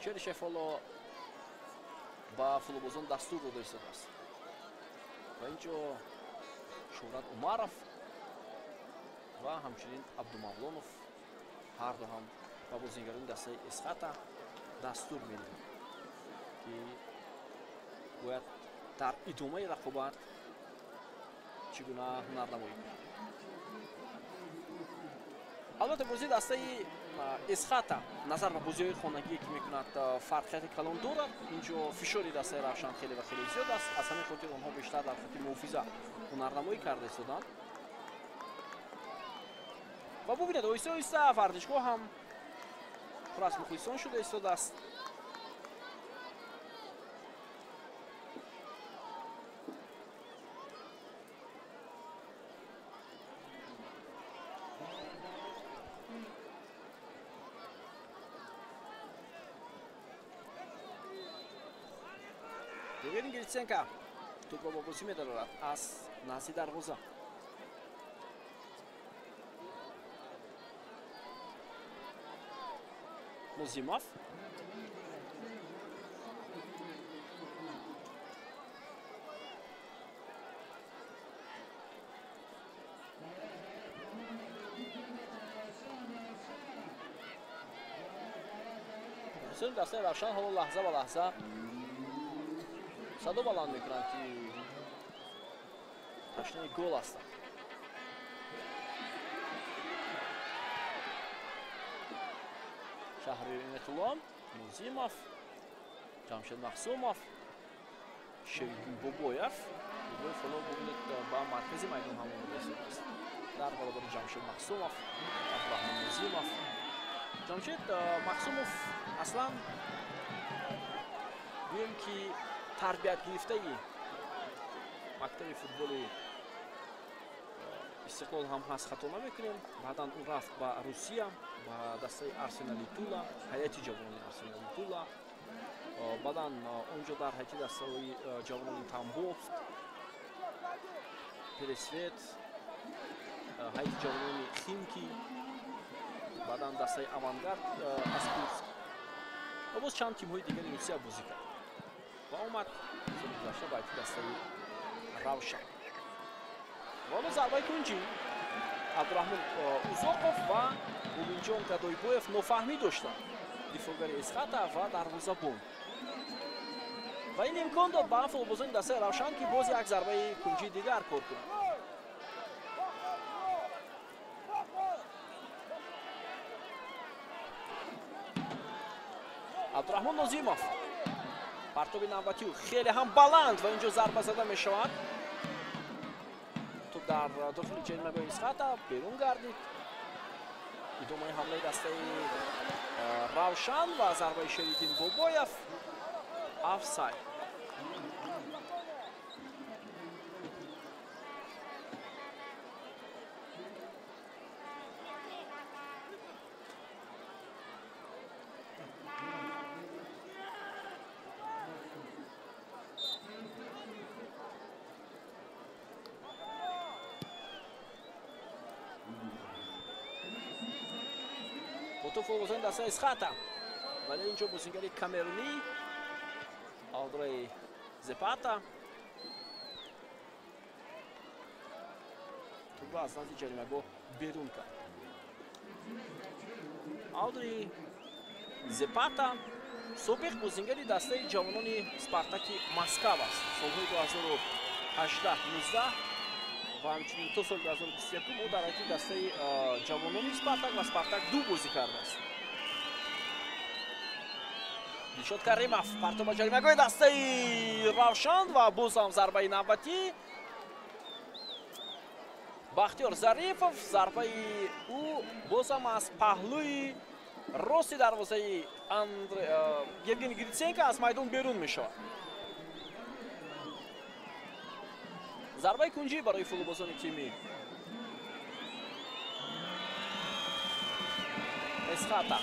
Черишев ҳоло ба футболбозон дастур дода истодааст ва инҷо Шӯҳрат Умаров ва ҳамчунин Абдумавлонов ҳарду ҳам ба бозигарони дастаи Эсхата дастур медиҳанд, ки бояд дар идомаи рақобат чӣ гуна ҳунарнамоӣ кунанд. Албатта, бозии дастаи Эсхата назар ба бозиҳои хонагие ки мекунад фарқияти калон дорад. Инҷо фишори дастаи Равшан хеле ва хеле зиёд аст. Аз ҳамин хотир онҳо бештар дар хати муҳофиза ҳунарнамоӣ карда истоданд. Ва бубинед, оҳиста оҳиста варзишгоҳ ҳам пур аз мухлисон шуда истодааст. Евгений Гриценко тӯбро бо бозӣ медарорад аз назди дарвоза. Нозимов. Дастаи Равшан ҳоло лаҳза ба лаҳза садо баланд мекунанд, ки ташнаи гол ҳастанд. Шаҳриёр Инатулло, Нозимов, Ҷамшед Махсумов, Шериддин Бобоев. Бобоев ҳоло бубинед ба маркази майдон ҳам омода истодааст. Дар баробари Ҷамшед Махсумов, Абдураҳмон Нозимов. Ҷамшед Махсумов аслан гӯем ки тарбият гирифтаи мактаби футболи Истиқлол ҳам ҳаст, хато намекунем. Баъдан ӯ рафт ба Русия, ба дастаи Арсенали Тула, ҳайати ҷавонони Арсенали Тула. Баъдан онҷо дар ҳайати дастаҳои ҷавонони Тамбов, Пересвет, ҳайати ҷавонони Химки Баъдан дастаи Авангард аз Курск ва боз чанд тимҳои дигари Русия бозӣ кард ва омад соли гузашта ба ҳайати дастаи Равшан. Ва ҳоло зарбаи кунҷӣ. Абдураҳмон Узоқов ва Муминҷон Гадойбоев нофаҳмӣ доштанд, дифоъгари Эсхата ва дарвозабон. Ва ин имкон дод ба футболбозони дастаи Равшан, ки боз як зарбаи кунҷии дигар кор кунанд. Абдураҳмон Нозимов, партоби навбатиу хеле ҳам баланд ва инҷо зарба зада мешавад. Туп дар дохили ҷаримагоҳи Эсхата берун гардид. Идомаи ҳамлаи дастаи Равшан ва зарбаи Шериддин Бобоев. Офсайд. Футболбозони дастаи Эсхата, вале инҷо бозингари камерунӣ Аудрей Зепата тӯбро аз назди ҷаримагоҳ берун кард. Аудри Зепата собиқ бозингари дастаи ҷавонони Спартаки Москав аст. Солҳои 2018-19 ва ҳамчунин то соли 2021 ӯ дар ҳайати дастаи ҷавонони Спартак ва Спартак 2 бозӣ кардааст. Дилшод Каримов партоб ба ҷаримагоҳи дастаи Равшан ва боз ҳам зарбаи навбатӣ. Бахтиёр Зарифов, зарбаи ӯ боз ҳам аз паҳлӯи рости дарвозаи Евгений Гриценко аз майдон берун мешавад. Зарбаи кунҷӣ барои футболбозони тими Эсхата.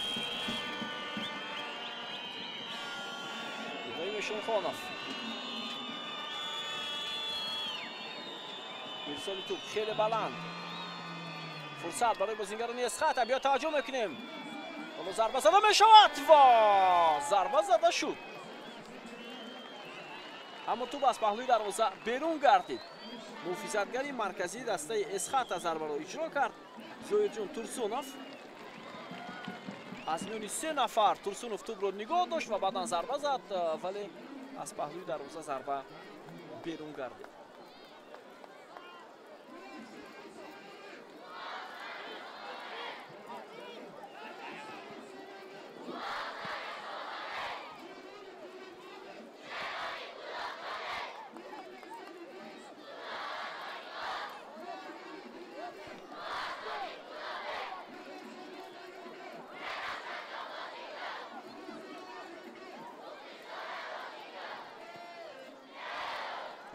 Иброҳим Эшонхонов. Ирсоли туп хеле баланд. Фурсат барои бозингарони Эсхата. Биё таваҷҷӯҳ мекунем. Ҳоло зарба зада мешавад ва зарба зада шуд. Аммо туп аз паҳлӯи дарвоза берун гардид. Муҳофизатгари марказии дастаи Эсхата зарбаро иҷро кард. Зоирҷон Турсунов. Аз миёни се нафар Турсунов тӯбро нигоҳ дошт ва баъдан зарба зад, вале аз паҳлӯи дарвоза зарба берун гардид.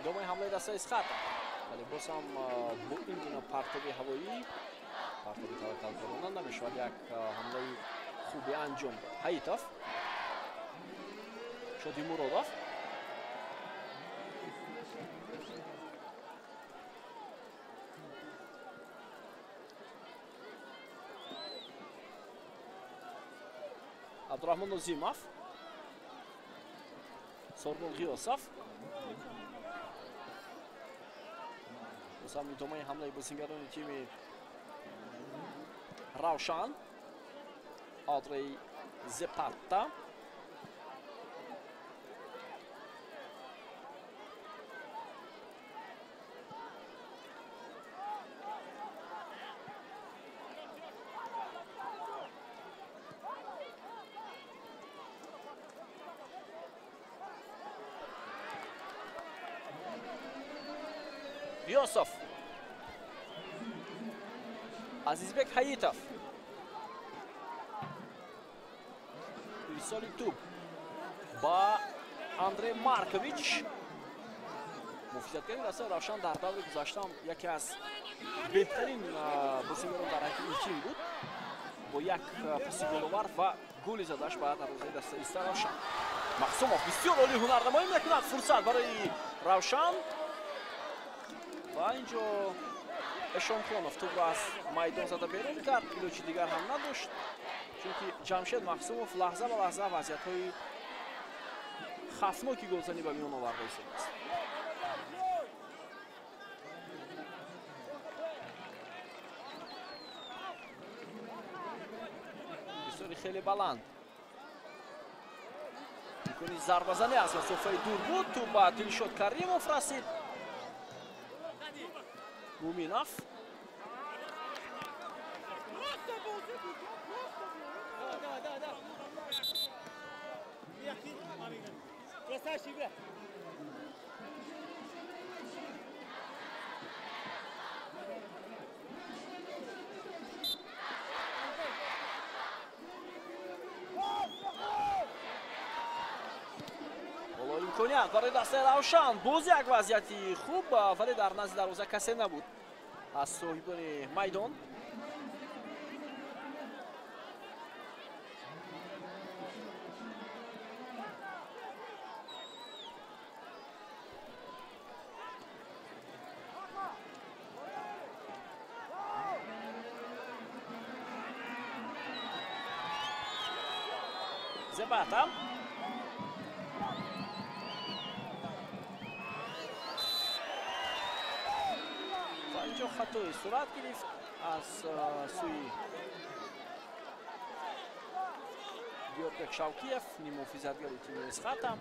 Идомаи ҳамлаи дастаи Эсхата, вале боз ҳам бо ин гуна партоби ҳавоӣ, партоби таваккалкорона намешавад як ҳамлаи хуби анҷом дод. Ҳаитов, Шоди Муродов. Абдураҳмон Нозимов, Сорбон Ғиёсов. Боз ҳам идомаи ҳамлаи бозингарони тими Равшан. Адрей Зепатта. Ғиёсов, Азизбек Ҳаитов. Ирсоли туп ба Андрей Маркович. Муҳофизатгари дастаи Равшан дар даври гузашта яке аз беҳтарин бозингарон дар ҳайати ин тим буд бо як паси головар ва голи задаш ба дарвозаи дастаи Равшан. Махсумов бисёр олӣ ҳунарнамоӣ мекунад. Фурсат барои Равшан ва инҷо Эшонхонов тӯбро аз майдон зада берун кард, илоҷи дигар ҳам надошт, чунки Ҷамшед Махсумов лаҳза ба лаҳза вазъиятҳои хафноки голзанӣ ба миён оварда истодааст. Ирсоли хеле баланд. Имкони зарбазанӣ аз масофаи дур буд, тӯб ба Дилшод Каримов расид. Муминов. Ҳоло имконият барои дастаи Равшан. Боз як вазъияти хуб, вале дар назди дарвоза касе набуд аз соҳибони майдон. Зебата. Ва инҷо хатои сурат гирифт аз сӯи Георгбек Шавкиев, ниммуҳофизатгари тими Эсхата.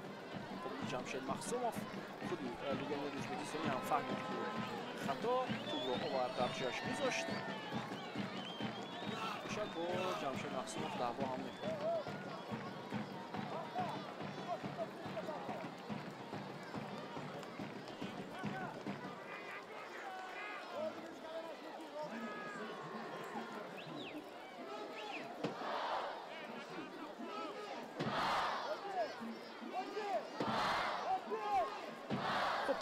Муқобили Ҷамшед Махсумов. Худи легионери ӯзбекистонӣ ҳам фаҳмид, ки хато, тӯбро овард, дар ҷояш гузошт. Бошад бо Ҷамшед Махсумов даъво ҳам мекунад.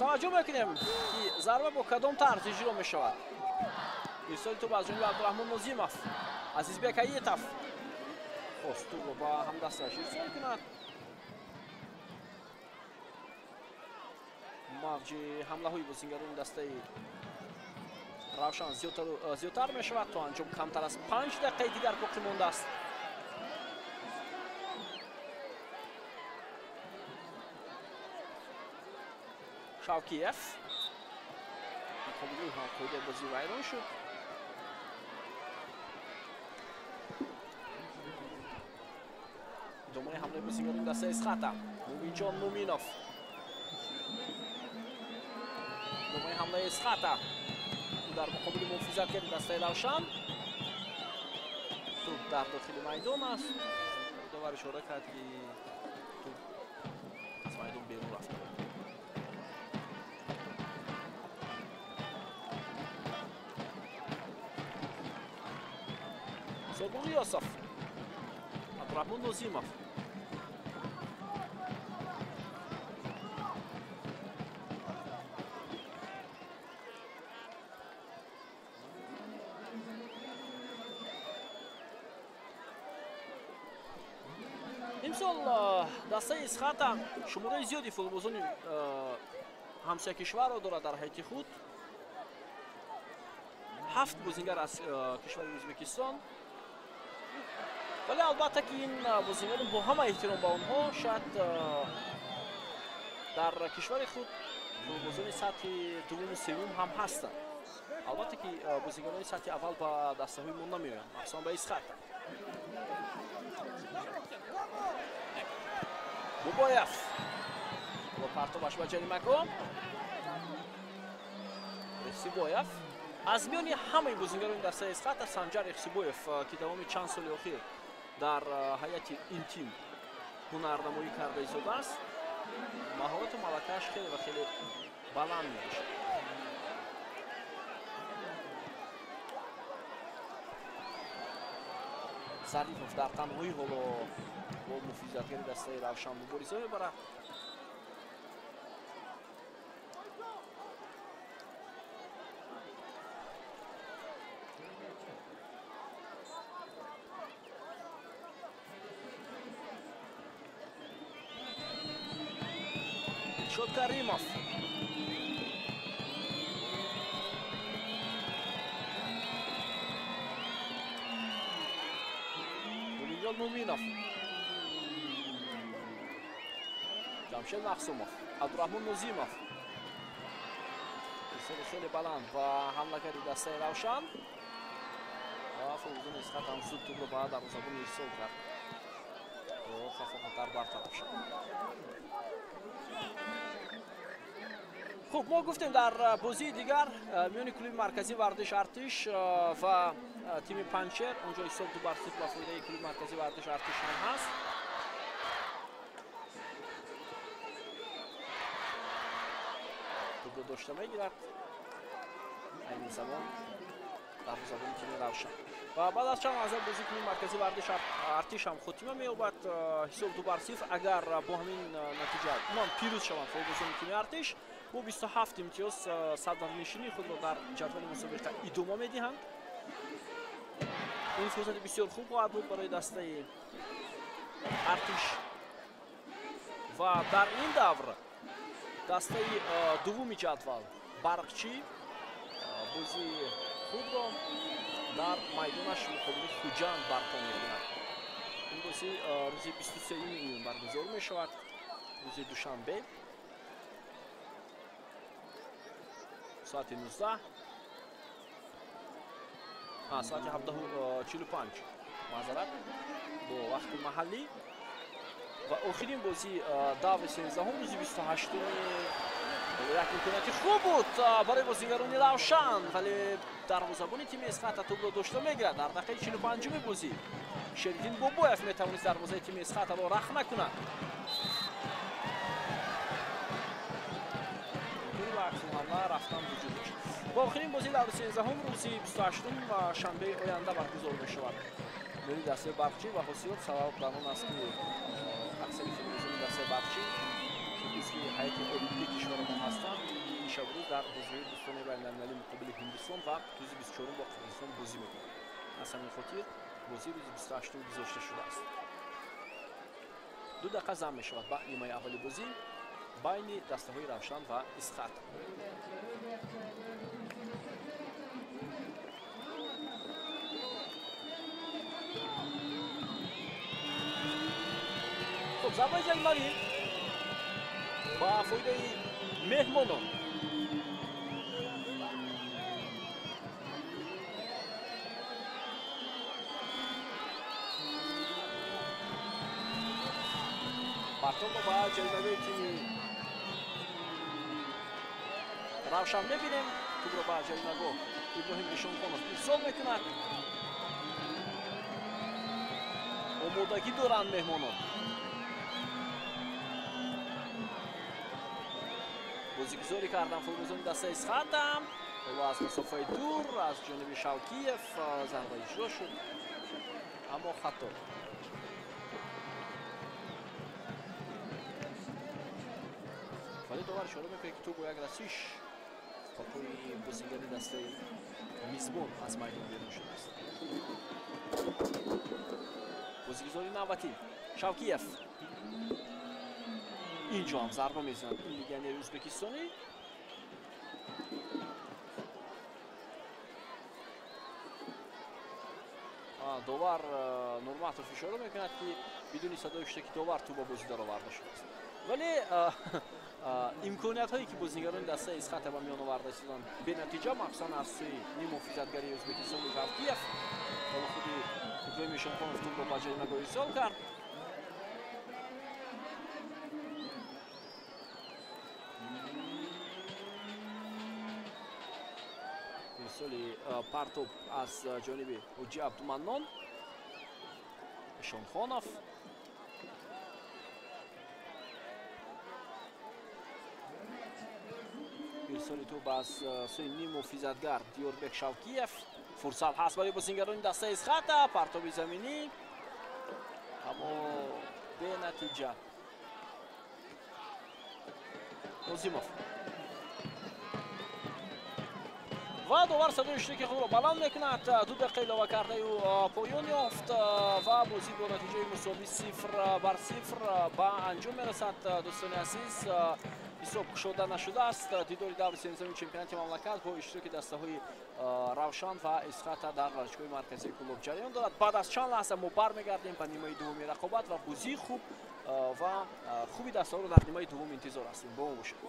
Таваҷҷӯҳ мекунем, ки зарба бо кадом тарз иҷро мешавад. Ирсоли тӯб аз ҷониби Абдураҳмон Нозимов. Азизбек Аитов хост тӯбро ба ҳамдасташ ирсол кунад. Мавҷи ҳамлаҳои бозингарони дастаи Равшан зиёдтар мешавад. То анҷом камтар аз 5 дақиқаи дигар боқӣ мондааст. Шавкиев муқобили ҳам қоидаи бозӣ вайрон шуд. Идомаи ҳамлаи бозингарони дастаи Эсхата. Мубинҷон Муминов. Идомаи ҳамлаи Эсхата дар муқобили муҳофизатгари дастаи Равшан. Тӯб дар дохили майдон аст. Довар ишора кард, ки тӯб аз майдон берун рафта буд. Собун Йосов. Абдураҳмон Нозимов. Имсол дастаи Эсхата шумораи зиёди футболбозони ҳамсоякишварро дорад дар ҳайати худ. 7 бозингар аз кишвари Ӯзбекистон. Вале албатта, ки ин бозингарон бо ҳама эҳтиром ба онҳо шояд дар кишвари худ футболбозони сатҳи дуввуму севум ҳам ҳастанд. Албатта, ки бозингарони сатҳи аввал ба дастаҳои мо намеоянд, махсусан ба Эсхата. Бобоев бо партобаш ба ҷаримагоҳ. Ихсибоев аз миёни ҳамаи бозингарони дастаи Эсхата Санҷар Ихсибоев, ки давоми чанд соли охир дар ҳайати ин тим ҳунарнамоӣ карда истодааст, маҳорату малакааш хеле ва хеле баланд мебошад. Зарифов дар танҳоӣ ҳоло бо муҳофизатгари дастаи Равшан мубориза мебарад. Дилшод Каримов. Ҷалол Муминов, Ҷамшед Махсумов, Абдураҳмон Нозимов. Ирсоли хеле баланд ва ҳамлакари дастаи Равшан ва фолбозони Исхат ҳам зуд тӯбро ба дарвозабон ирсол кард то хафо хатар бартараф шавад. Хуб, мо гуфтем дар бозии дигар миёни клуби марказии варзиш Артиш ва тими Панҷшер, онҷо ҳисоб 2-0 ба фоидаи клуби марказии варзиш Артиш ҳам ҳаст. Тӯбро дошта мегирад айни замон дарвозабони тими Равшан. Ва баъд аз чанд лаҳза бозии клуби марказии варзиш Артиш ҳам хотима меёбад. Ҳисоб 2-0. Агар бо ҳамин натиҷа ман пирӯз шаванд фолбозони тими Артиш, бо 27 имтиёз садрнишинии худро дар ҷадвали мусобиқа идома медиҳанд. Ин фурсати бисёр хуб хоҳад буд барои дастаи Артиш. Ва дар ин давр дастаи дуввуми ҷадвал Барқчӣ бозии худро дар майдонаш муқобили Хуҷанд барпо мекунад. Ин бозӣ рӯзи 23 июн баргузор мешавад, рӯзи душанбе соати 19, соати 17:45, маъзарат, бо вақти маҳаллӣ. Ва охирин бозии даври 13 рӯзи 28 як имконияти хуб буд барои бозигарони Равшан, вале дарвозабони тими Исхата тӯбро дошта мегирад. Дар дақиқаи 45-уми бозӣ Шериддин Бобоев метавонист дарвозаи тими Исхатаро рахна кунад. Ва рафтан вуҷуд дошт. Ва охирин бозӣ даври 13 рӯзи 28 шанбеи оянда баргузор мешавад. Миёни дастаи Барқчӣ ва Ҳосилот. Сабаб дар он аст, ки аксари футболбозони дастаи Барқчӣ, ки узви ҳайати олимпии кишварамон ҳастанд, ин шабрӯз дар бозиҳои дӯстонаи байналмилалӣ муқобили Ҳиндустон ва рӯзи 24 бо Қирғизистон бозӣ мекунанд. Аз ҳамин хотир бозӣ рӯзи 28 гузошта шудааст. 2 дақиқа зам мешавад ба нимаи аввали бозӣ байни дастаҳои Равшан ва Исхат. Хуб, зарбаи ҷаримавӣ ба фоидаи меҳмонон. Партобро ба ҷаримавии тими Равшан мебинем. Тӯбро ба ҷаримагоҳ Иброҳим Ишонхонов ирсол мекунад. Омодагӣ доранд меҳмонон. Бозигузорӣ кардан футболбозони дастаи Исхата. Ҳоло аз масофаи дур аз ҷониби Шавкиев зарба иҷро шуд, аммо хато. Вале довар ишора мекунад, ки тӯб бо як расиш ба пои бозигари дастаи мизбон аз майдон берун шудааст. Бозигузори навбатӣ Шавкиев. Инҷо ҳам зарба мезанад ин легионери ӯзбекистонӣ. Довар Нурматов ишора мекунад, ки бидуни садои шудаки довар тӯб ба бозӣ дароварда шудааст. Вале имкониятҳое, ки бозигарони дастаи Исхата ба миён оварда истоданд, бенатиҷа, махсусан аз сӯи ниммуҳофизатгари Ӯзбекистон Шавкиев. Ҳоло худи Иброҳим Ишонхонов тӯбро ба ҷаримагоҳ ирсол кард. Ирсоли партоб аз ҷониби Ҳоҷи Абдуманнон. Ишонхонов. Ирсоли тӯб аз сӯи ниммуҳофизатгар Диёрбек Шавкиев. Фурсат ҳаст барои бозигарони дастаи Исхата. Партоби заминӣ, аммо бенатиҷа. Нозимов. Ва довар садои штики худро баланд мекунад. 2 дақиқа илова кардаи ӯ поён ёфт ва бозӣ бо натиҷаи мусовӣ 0-0 ба анҷом мерасад. Дӯстони азиз, Ҳисоб кушода нашудааст. Дидори даври сенздаҳуми чемпионати мамлакат бо иштироки дастаҳои Равшан ва Исхата дар варзишгоҳи марказии Кӯлоб ҷараён дорад. Баъд аз чанд лаҳза мо бармегардем ба нимаи дуввуми рақобат ва бозии хуб ва хуби дастаҳоро дар нимаи дуввум интизор ҳастем. Бо мо бошед.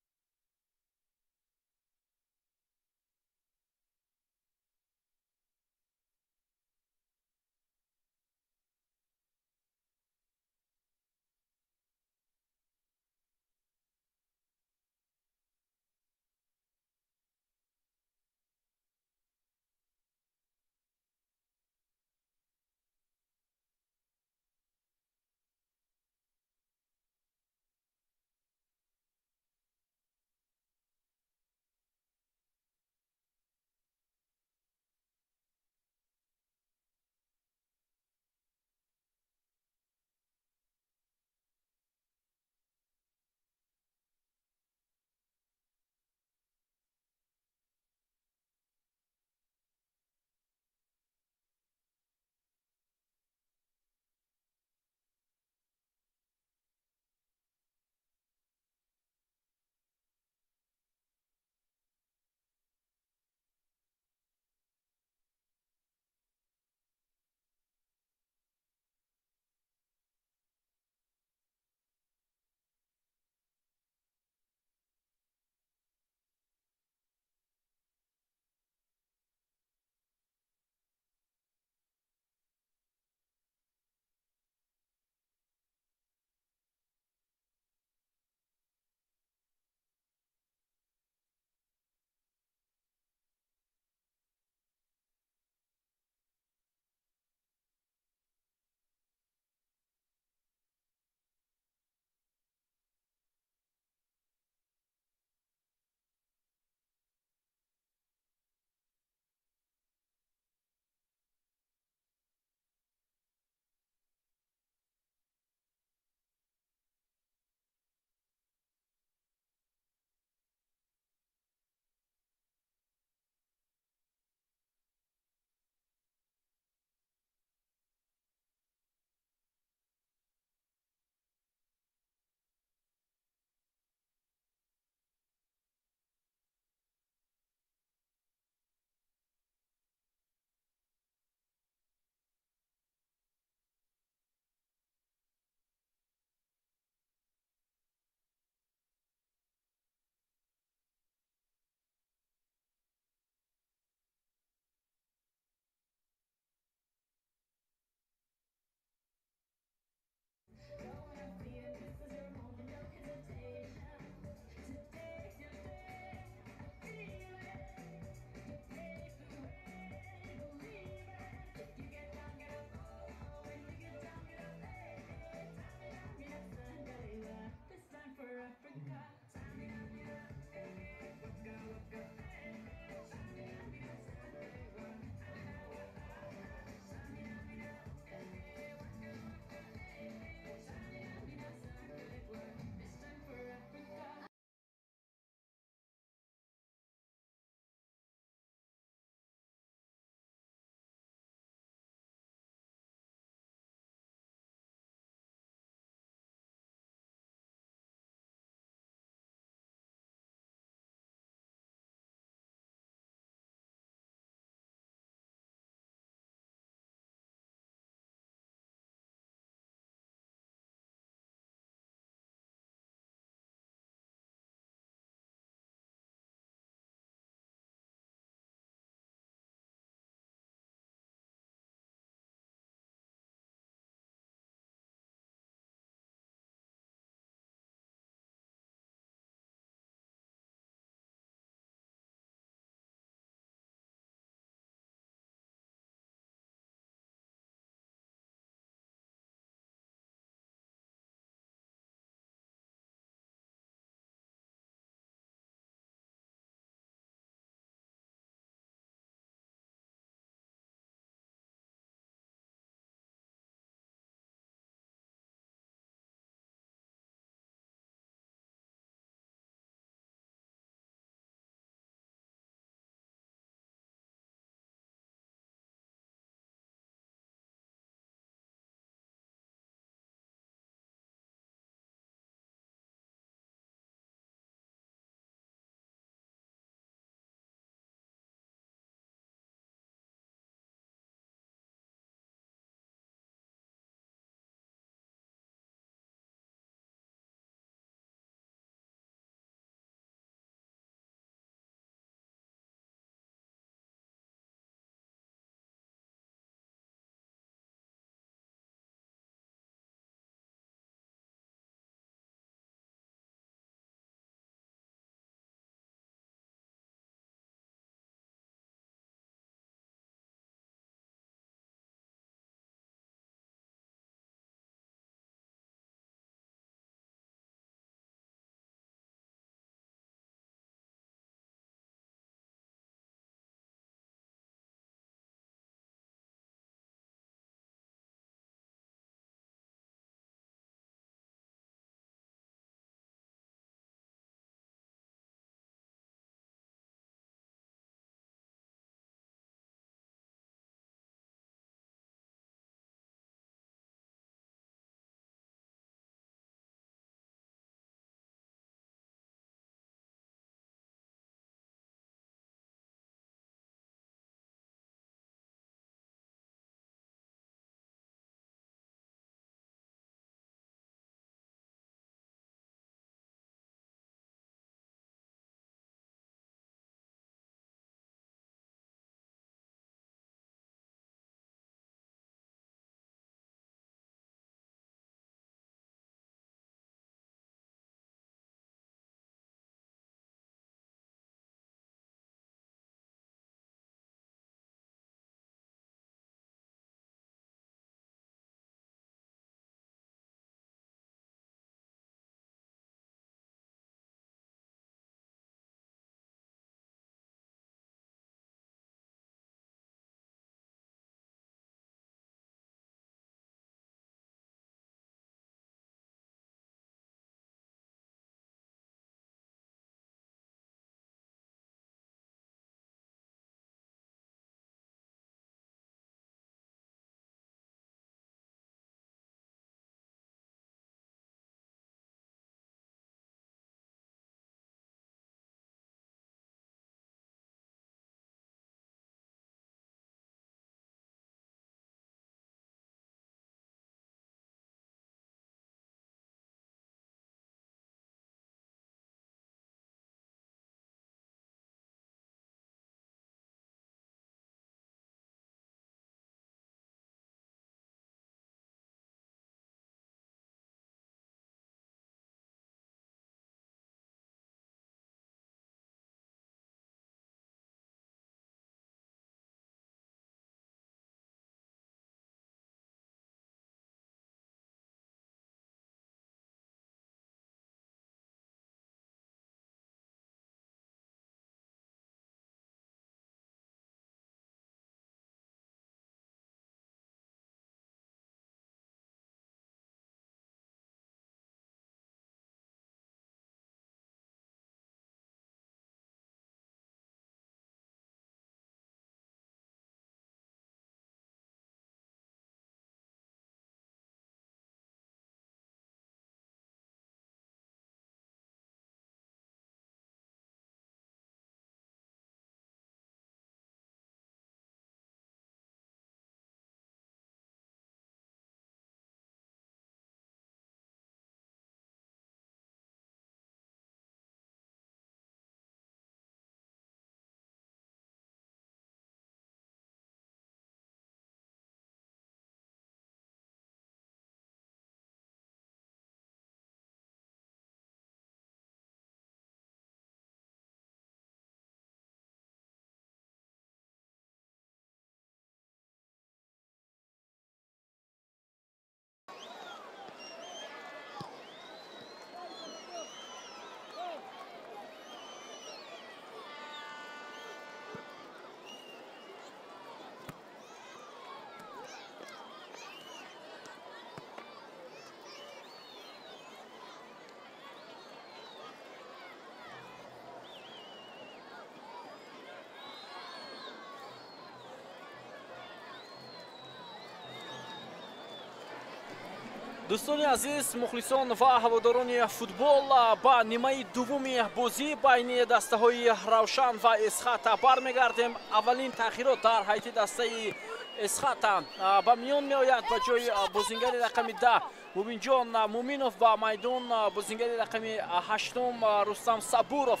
Дӯстони азиз, мухлисон ва ҳаводорони футбол, ба нимаи дуввуми бозӣ байни дастаҳои Равшан ва Эсхата бармегардем. Аввалин таъхирот дар ҳайати дастаи Эсхата ба миён меояд. Ба ҷои бозингари рақами 10 Мубинҷон Муминов ба майдон бозингари рақами 8 Рустам Сабуров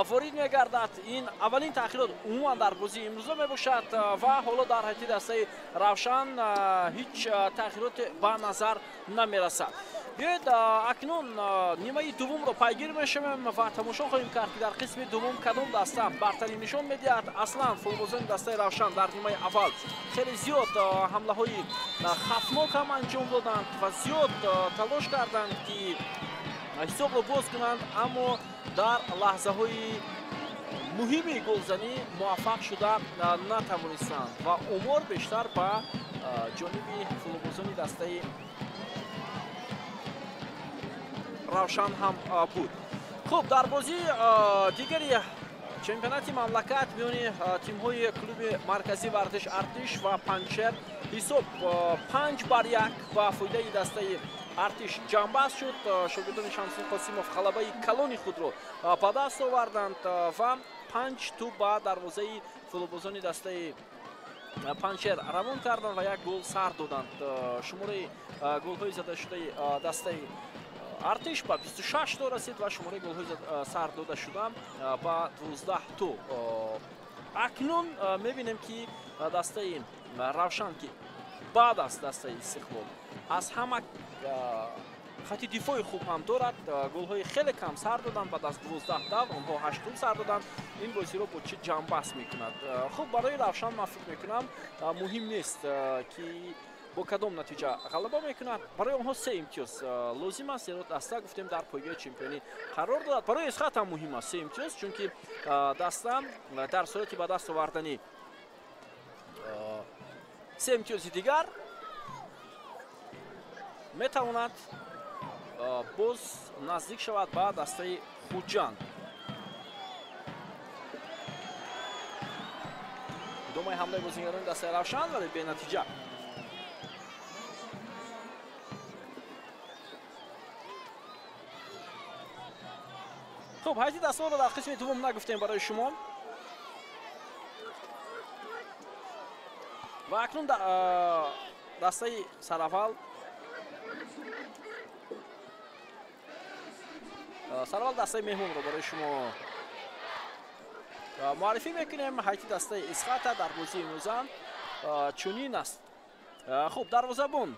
ворид мегардад. Ин аввалин таъхирот умуман дар бозии имрӯза мебошад ва ҳоло дар ҳайати дастаи Равшан ҳеҷ таъхироте ба назар намерасад. Биёед акнун нимаи дуввумро пайгир мешавем ва тамошо хоҳем кард, ки дар қисми дуввум кадом даста бартарӣ нишон медиҳад. Аслан футболбозони дастаи Равшан дар нимаи аввал хеле зиёд ҳамлаҳои хавфнок ҳам анҷом доданд ва зиёд талош карданд, ки ҳисобро боз кунанд, аммо дар лаҳзаҳои муҳими голзанӣ муваффақ шуда натавонистанд ва омор бештар ба ҷониби футболбозони дастаи Равшан ҳам буд. Хуб, дар бозии дигари чемпионати мамлакат миёни тимҳои клуби марказии варзиш Артиш ва Панҷшер ҳисоб 5-1 ба фоидаи дастаи Артиш ҷамъбаст шуд. Шогирдони Шамсиддин Қосимов ғалабаи калони худро ба даст оварданд ва 5 тӯб ба дарвозаи футболбозони дастаи Панҷшер равон карданд ва як гол сар доданд. Шумораи голҳои задашудаи дастаи Артиш ба 26 то расид ва шумораи голҳои сар дода шуда ба 12 то. Акнун мебинем, ки дастаи Равшан, ки баъд аз дастаи Истиқлол аз ҳама хати дифои хуб ҳам дорад, голҳои хеле кам сар доданд. Баъд аз 12 давр онҳо 8 гол сар доданд. Ин бозиро бо чӣ ҷамъбаст мекунад? Хуб, барои Равшан ман фикр мекунам, муҳим нест, ки бо кадом натиҷа ғалаба мекунад. Барои онҳо 3 имтиёз лозим аст, зеро даста, гуфтем, дар пойгоҳи чемпионӣ қарор дорад. Барои Эсхат ҳам муҳим аст 3 имтиёз, чунки даста дар сурати ба даст овардани 3 имтиёзи дигар метавонад боз наздик шавад ба дастаи Хуҷанд. Идомаи ҳамлаи бозингарони дастаи Равшан, вале бенатиҷа. Хуб, ҳайати дастаҳоро дар қисми дуввум нагуфтем барои шумо. Ва акнун дастаи сараввал дастаи меҳмонро барои шумо муаррифӣ мекунем. Ҳайати дастаи Эсхата дар бозии имрӯза чунин аст. Хуб, дарвозабон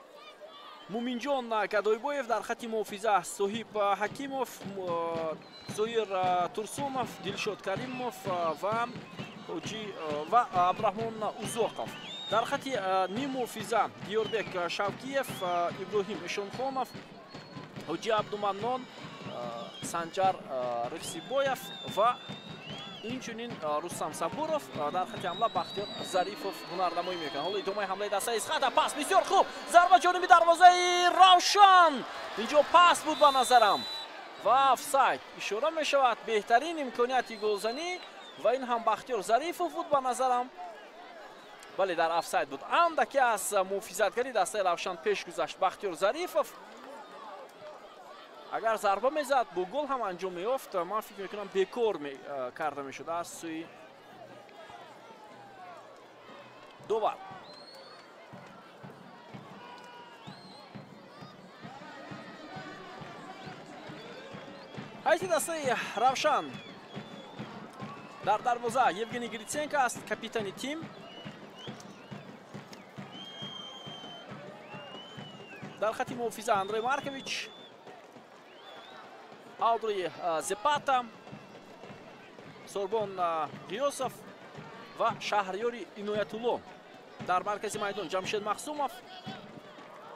Муминҷон Гадойбоев, дар хати муҳофиза Соҳиб Ҳакимов, Зоир Турсунов, Дилшод Каримов ва ва Абдураҳмон Узоқов. Дар хати ниммуҳофиза Диёрбек Шавкиев, Иброҳим Эшонхонов, Ҳоҷи Абдуманнон, Санҷар Рифсибоев ва инчунин Рустам Сабуров. Дар хати ҳамла Бахтиёр Зарифов ҳунарнамоӣ мекунад. Ҳоло идомаи ҳамлаи дастаи Эсхата. Пас бисёр хуб, зарба ҷониби дарвозаи Равшан. Инҷо пас буд ба назарам ва офсайд ишора мешавад. Беҳтарин имконияти голзанӣ ва ин ҳам Бахтиёр Зарифов буд ба назарам, бале, дар офсайд буд. Андаке аз муҳофизатгари дастаи Равшан пеш гузашт Бахтиёр Зарифов. Агар зарба мезад, бо гол ҳам анҷом меёфт, ман фикр мекунам, бекор карда мешуд аз сӯи довар. Ҳайати дастаи Равшан дар дарвоза Евгений Гриценко аст, капитани тим. Дар хати муҳофиза Андрей Маркович, Аудри Зепата, Сорбон Ғиёсов ва Шаҳриёри Иноятулло. Дар маркази майдон Ҷамшед Махсумов,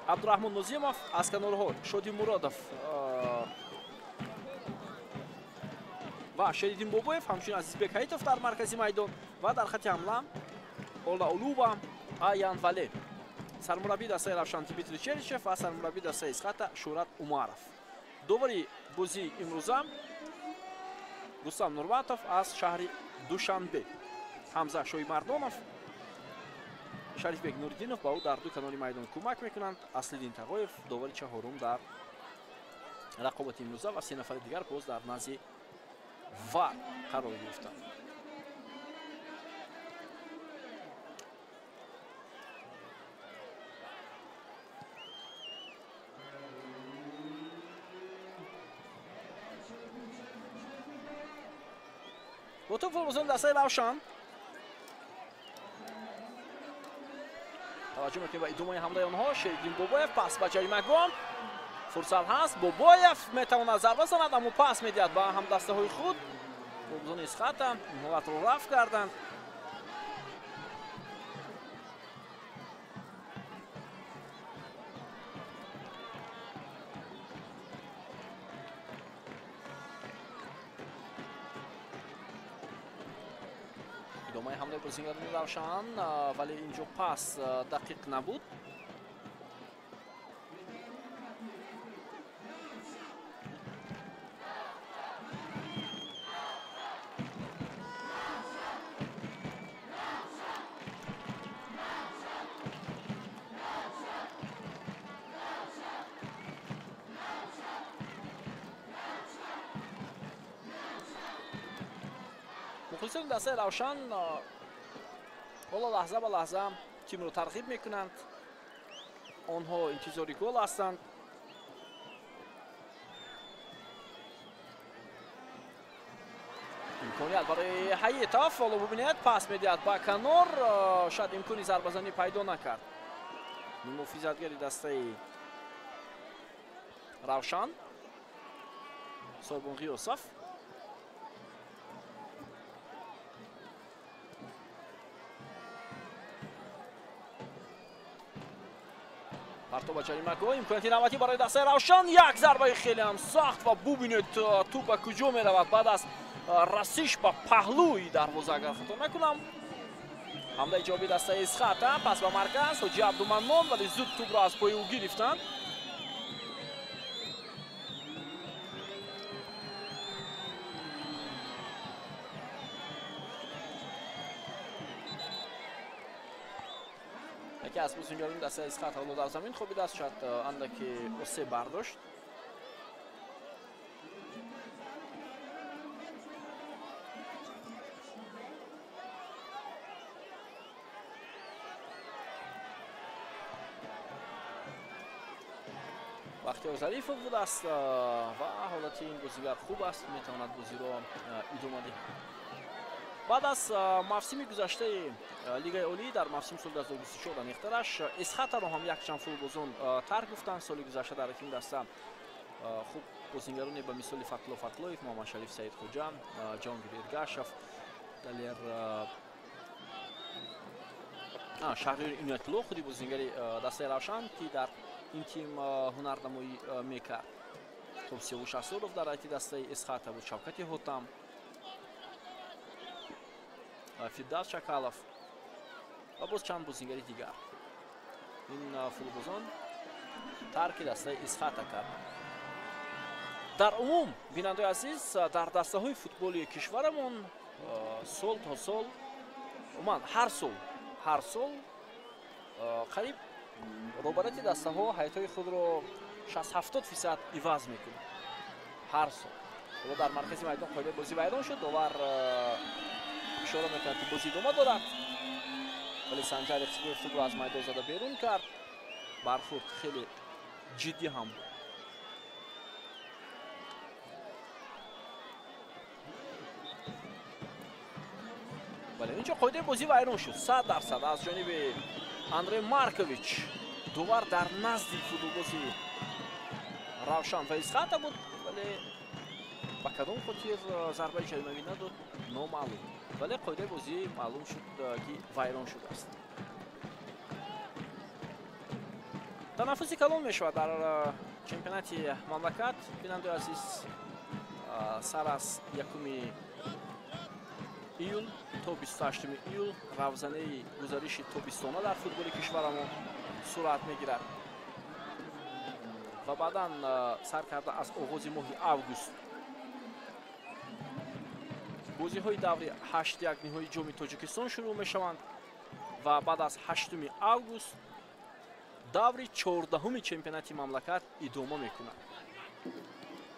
Абдураҳмон Нозимов, аз канорҳо Шоди Муродов ва Шериддин Бобоев, ҳамчунин Азизбек Ҳаитов дар маркази майдон ва дар хати ҳамла Ола Улуба, Аян Вале. Сармураббии дастаи Равшан Дмитрий Черичев ва сармураббии дастаи Эсхата Шӯҳрат Умаров. Довари бозии имрӯза Рустам Нурматов аз шаҳри Душанбе, Ҳамза Шоимардонов. Шарифбек Нуриддинов ба ӯ дар ду канори майдон кӯмак мекунанд. Аслиддин Тағоев довари чаҳорум дар рақобати имрӯза ва се нафари дигар боз дар назди ВАР қарор гирифтанд. Бо топ футболбозони дастаи Равшан. Таваҷҷӯҳ мекунем ба идомаи ҳамлаи онҳо. Шериддин Бобоев пас ба ҷаримагоҳ. Фурсат ҳаст. Бобоев метавонад зарба занад, аммо пас медиҳад ба ҳамдастаҳои худ. Футболбозони Исхата ин ҳолатро рафт карданд. Идомаи ҳамлаи бозигарони Равшан, вале инҷо пас дақиқ набуд. Мухлисони дастаи Равшан ҳоло лаҳза ба лаҳза тимро тарғиб мекунанд. Онҳо интизори гол ҳастанд. Имконият барои Ҳаитов. Ҳоло бубинед, пас медиҳад ба канор. Шояд имкони зарбазанӣ пайдо накард. Муҳофизатгари дастаи Равшан Сойбон Ғиёсов. Партов ба ҷаримагоҳ. Имконияти навбатӣ барои дастаи Равшан. Як зарбаи хеле ҳам сахт ва бубинед тӯп ба куҷо меравад. Баъд аз расиш ба паҳлӯи дарвоза, агар хато накунам. Ҳамлаи ҷавобии дастаи Исхата. Пас ба марказ Ҳоҷи Абдуманнон, вале зуд тӯпро аз пои ӯ гирифтанд. Яке аз бозигарони дастаи Исхата ҳоло дар замин хобидааст, шояд андаке осеб бардошт. Бахтиёр Зарифов будааст ва ҳолати ин бозигар хуб аст, метавонад бозиро идома диҳад. Баъд аз мавсими гузаштаи Лигаи Олӣ дар мавсими соли 2024 аниқтараш Исхатаро ҳам якчанд футболбозон тарк гуфтанд. Соли гузашта дар ин даста хуб бозингароне ба мисоли Фатло Фатлоев, Муҳаммадшариф Саидхоҷа, Ҷаҳонгир Эргашев, Далер Шаҳриёр Иноятулло, худи бозингари дастаи Равшан, ки дар ин тим ҳунарнамоӣ мекард. Хуб, Сиёвуш Асодов дар ҳайати дастаи Исхата буд, Шавкати Ҳотам, Фирдавс Чакалов ва боз чанд бозингари дигар. Ин футболбозон тарки дастаи Исхата карданд. Дар умум, бинандаои азиз, дар дастаҳои футболи кишварамон сол то сол, умуман ҳар сол қариб роҳбарияти дастаҳо ҳайатҳои худро 60-70% иваз мекунад. Ҳар сол. Ҳоло дар маркази майдон қоидаи бозӣ вайрон шуд. Довар ишора мекунад, ки бозӣ идома дорад, вале Санҷар Иқсибоев тӯпро аз майдон зада берун кард. Бархӯрд хеле ҷиддӣ ҳам буд. Бале, инҷо қоидаи бозӣ вайрон шуд 100% аз ҷониби Андрей Маркович. Довар дар назди футболбози Равшан ва Исхата буд, вале ба кадом хотир зарбаи ҷаримавӣ надод, номаълум. Вале қоидаи бозӣ маълум шуд, ки вайрон шудааст. Танаффуси калон мешавад дар чемпионати мамлакат. Бинандаи азиз, сар аз 1 июл то 28 июл равзанаи гузариши тобистона дар футболи кишварамон сурат мегирад ва баъдан сар карда аз оғози моҳи август бозиҳои даври 8-1 ниҳоии ҷоми Тоҷикистон шурӯъ мешаванд Ва баъд аз 8 август даври 14-уми чемпионати мамлакат идома мекунад.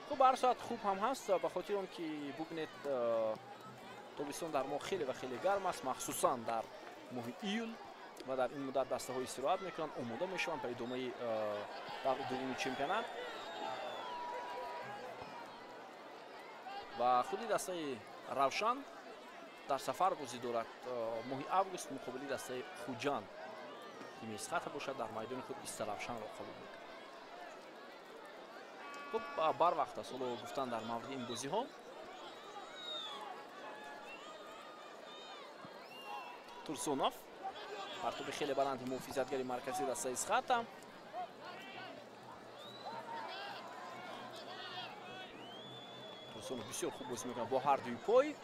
Хуб, ҳар соат хуб ҳам ҳаст, ба хотири он ки бубинед, тобистон дар мо хеле ва хеле гарм аст, махсусан дар моҳи июл, ва дар ин муддат дастаҳо истироҳат мекунанд, омода мешаванд ба идомаи даври дуввуми чемпионат. Ва худи дастаи Равшан дар сафар бозӣ дорад моҳи август муқобили дастаи Хуҷанд. Тими Исхата бошад дар майдони худ Истаравшанро қабул мекунад. Хуб, барвақт аст ҳоло гуфтан дар мавриди ин бозиҳо. Турсунов партоби хеле баланди муҳофизатгари марказии дастаи Исхата. Турсунов бисёр хуб бозӣ мекунад бо ҳар дуи пой.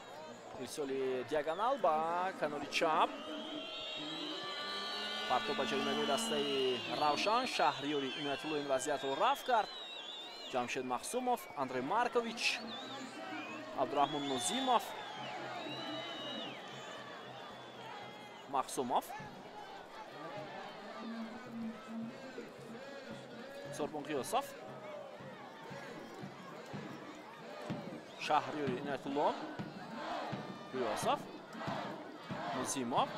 Ирсоли диагонал ба канори чап. Партоб ба ҷаримагоҳи дастаи Равшан. Шаҳриёри Иноятулло ин вазъиятро рафт кард. Ҷамшед Махсумов, Андрей Маркович, Абдурахмон Нозимов. Махсумов. Сорбон Қиёсов. Шаҳриёри Иноятулло. Қиёсов. Нозимов.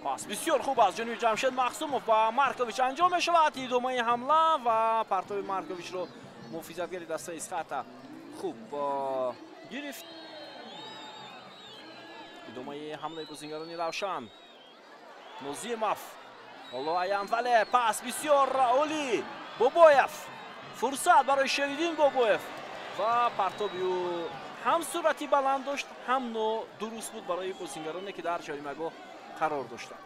Пас бисёр хуб аз ҷониби Ҷамшед Махсумов ба Маркович анҷом мешавад. Идомаи ҳамла ва партоби Марковичро муҳофизатгари дастаи Исхата хуб гирифт. Идомаи ҳамлаи бозингарони Равшан. Нозимов. Ҳоло аян, вале пас бисёр олӣ. Бобоев. Фурсат барои Шериддин Бобоев ва партоби ӯ ҳам суръати баланд дошт, ҳам нодуруст буд барои бозингароне ки дар ҷаримагоҳ қарор доштанд.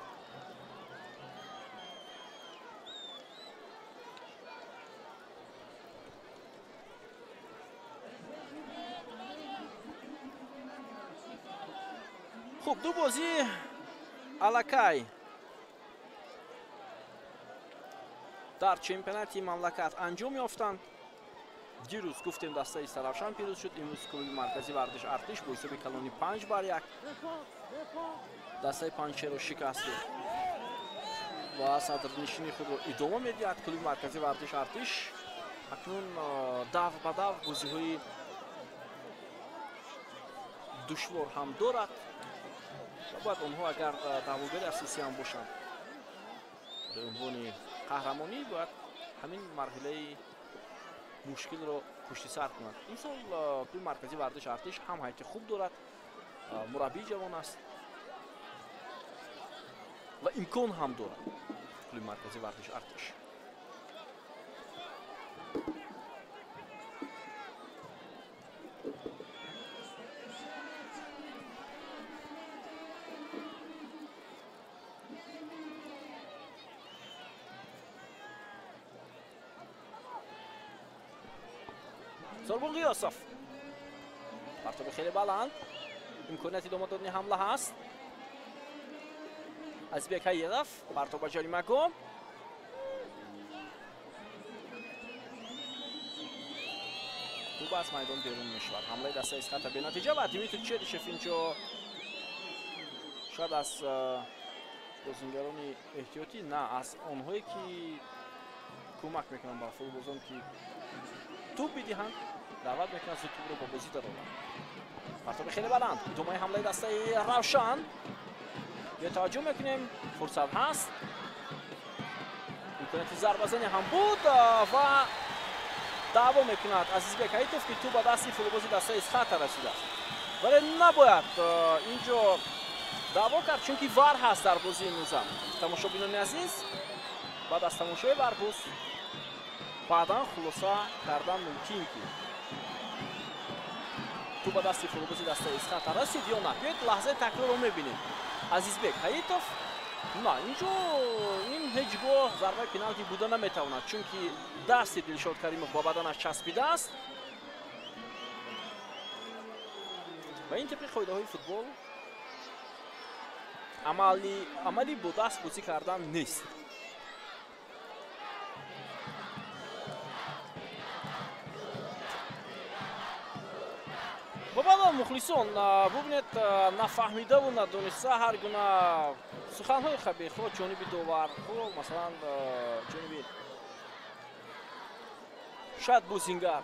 Хуб, ду бозӣ аллакай дар чемпионати мамлакат анҷом ёфтанд. Дирӯз гуфтем дастаи Истаравшан пирӯз шуд. Имрӯз клуби марказии варзиш Артиш бо ҳисоби калони 5-1 дастаи Панҷшерро шикаст дод ва садрнишини худро идома медиҳад. Клуби марказии варзиш Артиш акнун давр ба давр бозиҳои душвор ҳам дорад ва бояд онҳо агар даъвогари асосӣ ҳам бошанд барои унвони қаҳрамонӣ, бояд ҳамин марҳилаи мушкилро пушти сар кунанд. Имсол клуби марказии варзиш Артиш ҳам ҳайати хуб дорад, мураббии ҷавон аст ва имкон ҳам дорад клуби марказии варзиш Артиш. Сорбон Қиёсов. Партоби хеле баланд. Имконияти идома додани ҳамла ҳаст. Азизбек Ҳайдаров партоб ба ҷаримагоҳ. Тӯб аз майдон берун мешавад. Ҳамлаи дастаи Исхата бенатиҷа ва Дмитрий Черишев инҷо шояд аз бозингарони эҳтиётӣ, на аз онҳое ки кӯмак мекунанд ба футболбозон ки тӯб бидиҳанд, даъват мекунанд зуд тӯбро ба бозӣ дароваранд. Партоби хеле баланд. Идомаи ҳамлаи дастаи Равшан. Ё таваҷҷӯҳ мекунем, фурсат ҳаст. Имконияти зарбазанӣ ҳам буд ва даъво мекунад Азизбек Ҳаитов ки тӯб ба дасти футболбози дастаи Исхата расидааст. Вале набояд инҷо даъво кард, чунки вар ҳаст дар бозии имрӯза. Тамошобинони азиз, баъд аз тамошои вар боз баъдан хулоса кардан мумкин ки тӯб ба дасти футболбози дастаи Исхата расид ё на. Биёед лаҳзаи такрорро мебинем. Азизбек Ҳаитов, на, инҷо ин ҳеҷ гоҳ зарбаи пеналти буда наметавонад, чунки дасти Дилшод Каримов ба баданаш часпидааст ва ин тибқи қоидаҳои футбол амали бо даст бозӣ кардан нест. Ва баъдан мухлисон бубинед, нафаҳмидаву надониста ҳар гуна суханҳои хабихро ҷониби доварҳо, масалан ҷониби шояд бозингар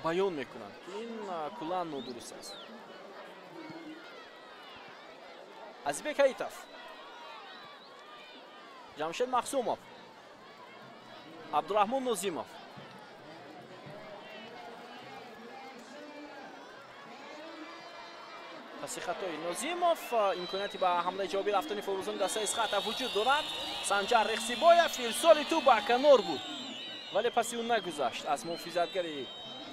баён мекунанд, ки ин куллан нодуруст аст. Азизбек Ҳаитов, Ҷамшед Махсумов, Абдураҳмон Нозимов. Паси хатои Нозимов имконияти ба ҳамлаи ҷавобӣ рафтани футболбозони дастаи Исхата вуҷуд дорад. Санҷар Рехсибоев, ирсоли тӯб ба канор буд, вале паси ӯ нагузашт аз муҳофизатгари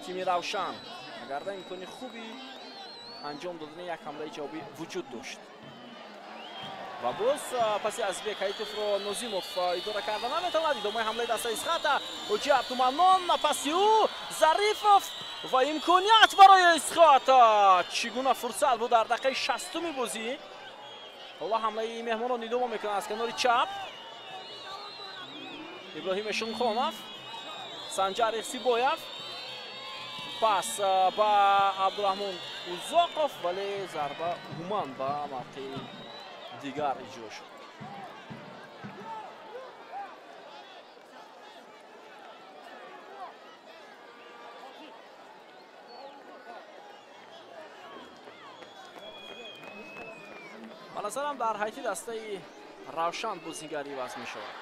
тими Равшан. Агарда имкони хуби анҷом додани як ҳамлаи ҷавобӣ вуҷуд дошт. Ва боз паси Азизбек Ҳаитовро Нозимов идора карда наметавонад. Идомаи ҳамлаи дастаи Исхата, Ҳоҷи Абдуманнон, паси ӯ Зарифов ва имконият барои Исхата. Чӣ гуна фурсат буд дар дақиқаи 60-уми бозӣ. Ҳоло ҳамлаи меҳмонон идома мекунад аз канори чап. Иброҳим Эшонхонов, Санҷар Ихсибоев, пас ба Абдураҳмон Узоқов, вале зарба умуман ба мавқеи дигар иҷро шуд. Ба назарам дар ҳайати дастаи Равшан бозигари иваз мешавад.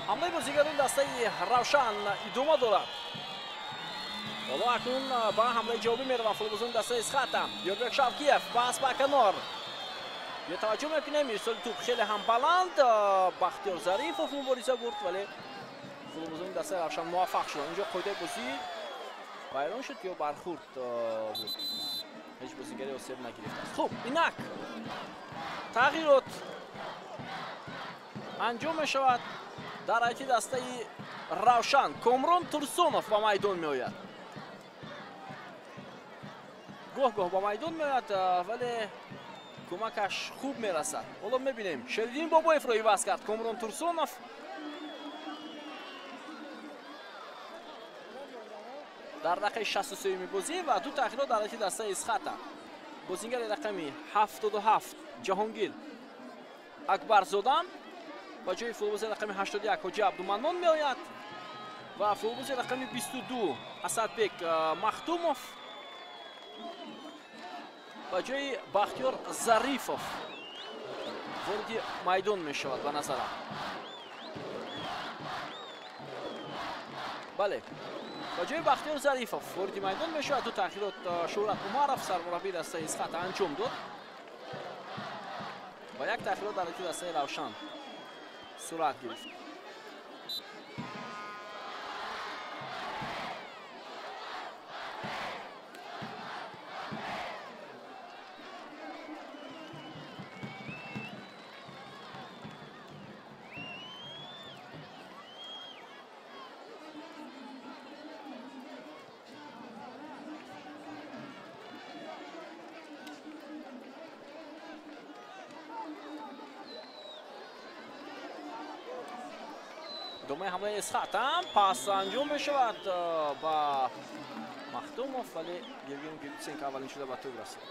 Ҳамлаи бозигарони дастаи Равшан идома дорад. Ҳоло акнун ба ҳамлаи ҷавобӣ мераванд футболбозони дастаи Исхата. Ёрбек Шавкиев, пас ба канор. Ё таваҷҷӯҳ мекунем, ирсоли тӯб хеле ҳам баланд. Бахтиёр Зарифов мубориза бурд, вале футболбозони дастаи Равшан муваффақ шуданд. Инҷо қоидаи бозӣ вайрон шуд ё бархӯрд буд. Ҳеҷ бозигаре осеб нагирифтааст. Хуб, инак тағйирот анҷом мешавад. Дар ҳайати дастаи Равшан Комрон Турсонов ба майдон меояд. Гоҳ-гоҳ ба майдон меояд, вале кӯмакаш хуб мерасад. Ҳоло мебинем, Шериддин Бобоевро иваз кард Комрон Турсонов. Дар дақиқаи 63-юми бозӣ ва ду тағйирот дар ҳайати дастаи Исхата. Бозингари рақами 77 Ҷаҳонгир Акбарзода ба ҷои футболбози рақами 81 Ҳоҷи Абдуманнон меояд ва футболбози рақами 22 Асадбек Махтумов ба ҷои Бахтиёр Зарифов вориди майдон мешавад ба назарам. Бале, ба ҷои Бахтиёр Зарифов вориди майдон мешавад. Ду тағйирот Шӯҳрат Умаров, сармураббии дастаи Исхата, анҷом дод ва як тағйирот дар ҳайати дастаи Равшан сурат гирифт. Идомаи ҳамлаи Исхата, пас анҷом мешавад ба Махтумов, вале Евгений Гриценко аввалин шуда ба тӯб расид.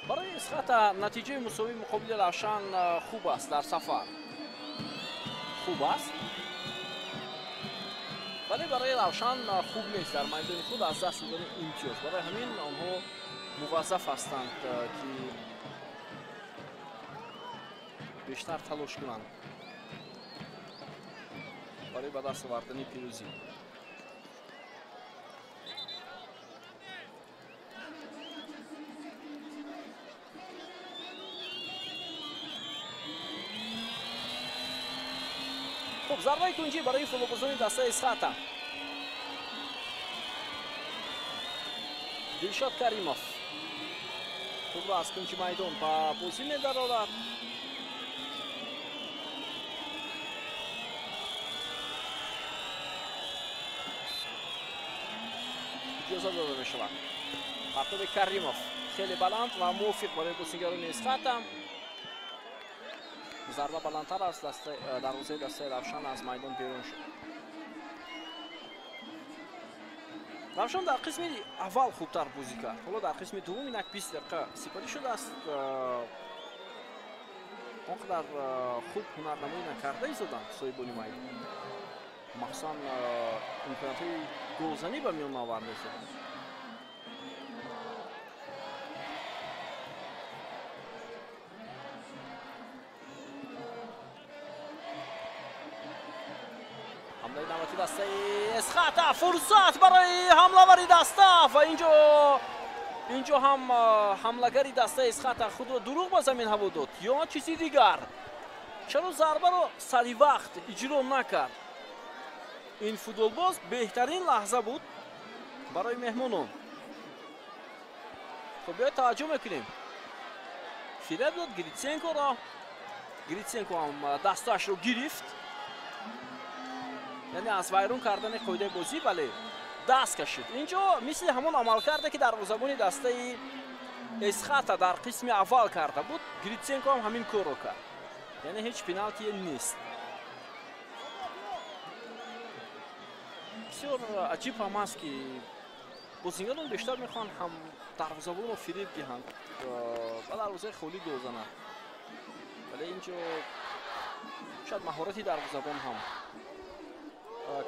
Барои Эсхата натиҷаи мусовӣ муқобили Равшан хуб аст дар сафар. Хуб аст. Вале барои Равшан хуб нест дар майдони худ аз даст додани имтиёз. Барои ҳамин онҳо муваззаф ҳастанд ки бештар талош кунанд барои ба даст овардани пирӯзӣ. Хуб, зарбаи кунҷӣ барои футболбозони дастаи Эсхата. Дилшод Каримов тӯбро аз кунҷи майдон ба бозӣ медарорад. Иҷоза дода мешавад. Партоби Каримов хеле баланд ва мувофиқ барои бозигарони Эсхата. Зарба баландтар аз дарвозаи дастаи Равшан аз майдон берун шуд. Равшан дар қисми аввал хубтар бозӣ кард. Ҳоло дар қисми дуввум инак 20 дақиқа сипарӣ шудааст. Он қадар хуб ҳунарнамоӣ накарда истоданд соҳибони майдон. Махсусан имкониятҳои голзанӣ ба миён оварда истоданд. Ҳамлаи навбатии дастаи Эсхата, фурсат барои ҳамлавари даста ва инҷо ҳам ҳамлагари дастаи Эсхата худро дурӯғ ба замин ҳаво дод ё чизи дигар. Чаро зарбаро сари вақт иҷро накард? Ин футболбоз беҳтарин лаҳза буд барои меҳмонон. Хуб, биёед таваҷҷӯҳ мекунем. Фиреб дод Гриценкоро. Гриценко ҳам дастаашро гирифт. Яъне аз вайрон кардани қоидаи бозӣ, вале даст кашид. Инҷо мисли ҳамон амалкарде ки дарвозабони дастаи Эсхата дар қисми аввал карда буд, Гриценко ҳам ҳамин корро кард. Яъне ҳеҷ пеналтие нест. Бисёр аҷиб ҳам аст ки бозигарон бештар мехоҳанд ҳам дарвозабонро фиреб диҳанд ва дарвозаи холӣ гол зананд. Вале инҷо шояд маҳорати дарвозабон ҳам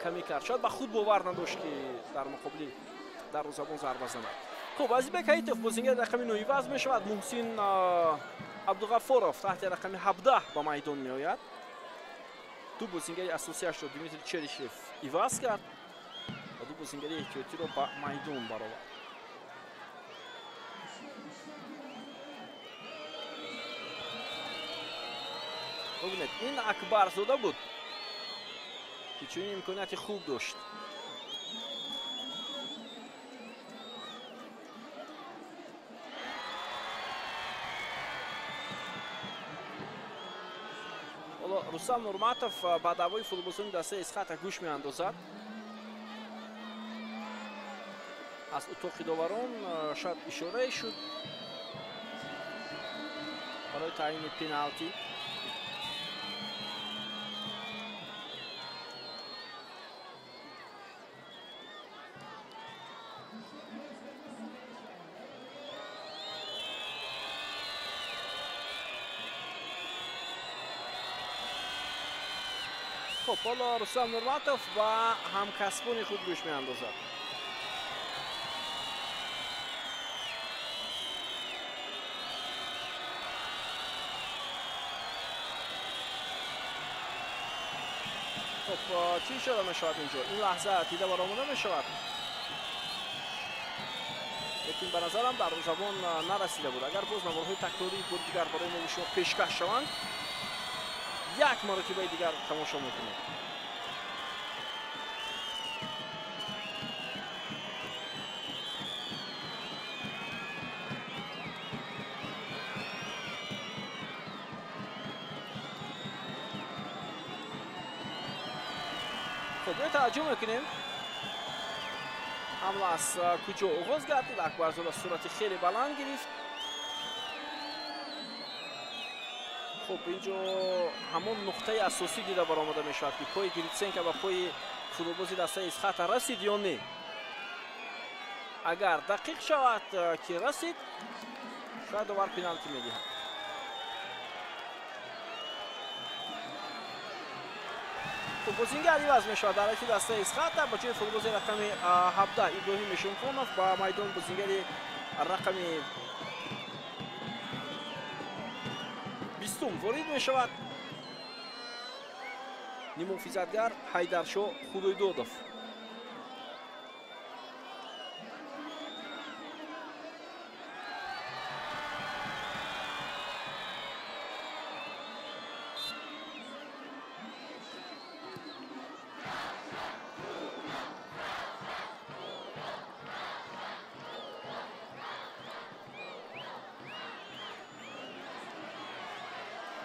камӣ кард. Шояд ба худ бовар надошт ки дар муқобили дарвозабон зарба занад. Хуб, Азизбек Ҳаитов бозингари рақами 9 иваз мешавад. Муҳсин Абдуғаффоров таҳти рақами 17 ба майдон меояд. Ду бозингари асосияшро Дмитрий Черишев иваз кард ва ду бозингари эҳтиётиро ба майдон баровард. Бубинед, ин Акбарзода буд ки чунин имконияти хуб дошт. Ҳоло Рустам Нурматов ба даъвои футболбозони дастаи Эсхата гӯш меандозад. Аз утоқи доварон шояд ишорае шуд барои таъйини пеналти. Хуб, ҳоло Рустам Нурматов ба ҳамкасбони худ гӯш меандозад. Хуб, чӣ ишора мешавад инҷо? Ин лаҳза дида баромада мешавад. Лекин ба назарам дарвозабон нарасида буд. Агар боз наворҳои такрории бори дигар барои мо шумо пешкаш шаванд, як маротибаи дигар тамошо мекунем. Хуб, биё таваҷҷӯҳ мекунем. Ҳамла аз куҷо оғоз гардид? Акбарзода сурати хеле баланд гирифт. Хуб, инҷо ҳамон нуқтаи асосӣ дида баромада мешавад ки пои Гриценко ба пои футболбози дастаи Эсхата расид ё не. Агар дақиқ шавад ки расид, Шояд довар пеналти медиҳад. Хуб, бозингар иваз мешавад дар ҳайати дастаи Исхата. Ба ҷои футболбози рақами 17 Иброҳим Мешонхонов ба майдон бозингари рақами 20 ворид мешавад. Нимуҳофизатгар Ҳайдаршоҳ Худойдодов.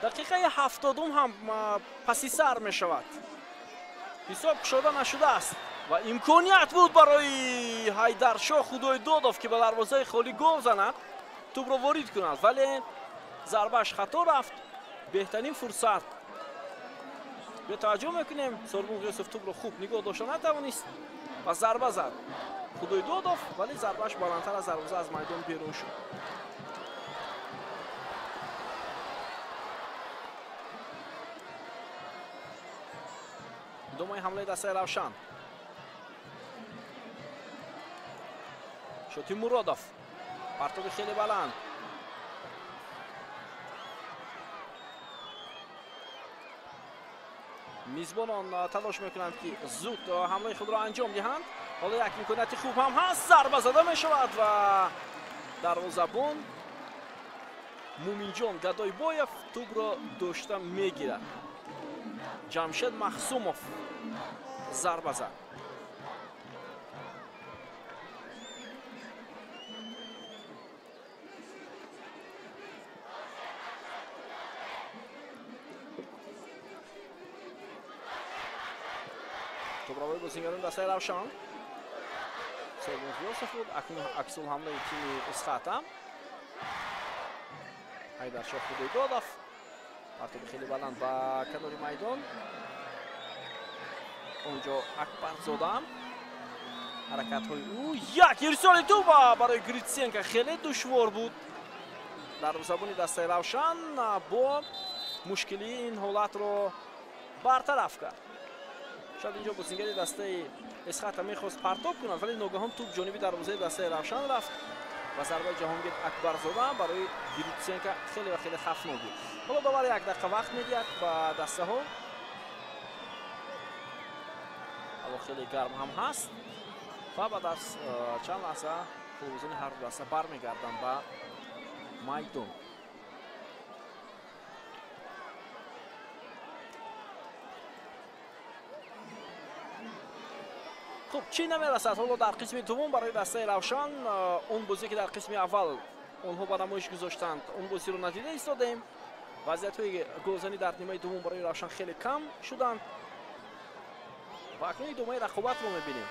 Дақиқаи 70 ҳам паси сар мешавад. Ҳисоб кушода нашудааст ва имконият буд барои Ҳайдаршоҳ Худойдодов, ки ба дарвозаи холӣ гол занад, тӯбро ворид кунад, вале зарбааш хато рафт. Беҳтарин фурсат. Биё таваҷҷӯҳ мекунем, Сорбон Ғиёсов тӯбро хуб нигоҳ дошта натавонист ва зарба зад Худойдодов, вале зарбааш баландтар аз дарвоза аз майдон берун шуд. Идомаи ҳамлаи дастаи Равшан. Шоти Муродов. Партоби хеле баланд. Мизбонон талош мекунанд, ки зуд ҳамлаи худро анҷом диҳанд. Ҳоло як имконияти хуб ҳам ҳаст. Зарба зада мешавад ва дарвозабон Муминҷон Гадойбоев тӯбро дошта мегирад. Ҷамшед Махсумов зарба зад. Тӯбравои бозингарони дастаи Равшан. Сорбон Ғиёсов буд. Акнун аксул ҳамлаи тими Исхата. Ҳайдаршоҳ Худойдодов. Партоби хеле баланд ба канори майдон. Онҷо Акбарзода. Ҳаракатҳои ӯ як ирсоли тӯба барои Гритсенко хеле душвор буд. Дарвозабони дастаи Равшан бо мушкилӣ ин ҳолатро бартараф кард. Шояд инҷо бозингари дастаи Исхата мехост партоб кунад, вале ногаҳон тӯб ҷониби дарвозаи дастаи Равшан рафт ва зарбаи Ҷаҳонгир Акбарзода барои Гритсенко хеле ва хеле хавфнок буд. Ҳоло довар як дақиқа вақт медиҳад ба дастаҳо. Ҳаво хеле гарм ҳам ҳаст ва баъд аз чанд лаҳза футболбозони ҳар ду даста бармегарданд ба майдон. Хуб, чӣ намерасад ҳоло дар қисми дуввум барои дастаи Равшан? Он бозие, ки дар қисми аввал онҳо ба намоиш гузоштанд, он бозиро надида истодаем. Вазъиятҳои голзанӣ дар нимаи дуввум барои Равшан хеле кам шуданд ва акнун идомаи рақобатро мебинем.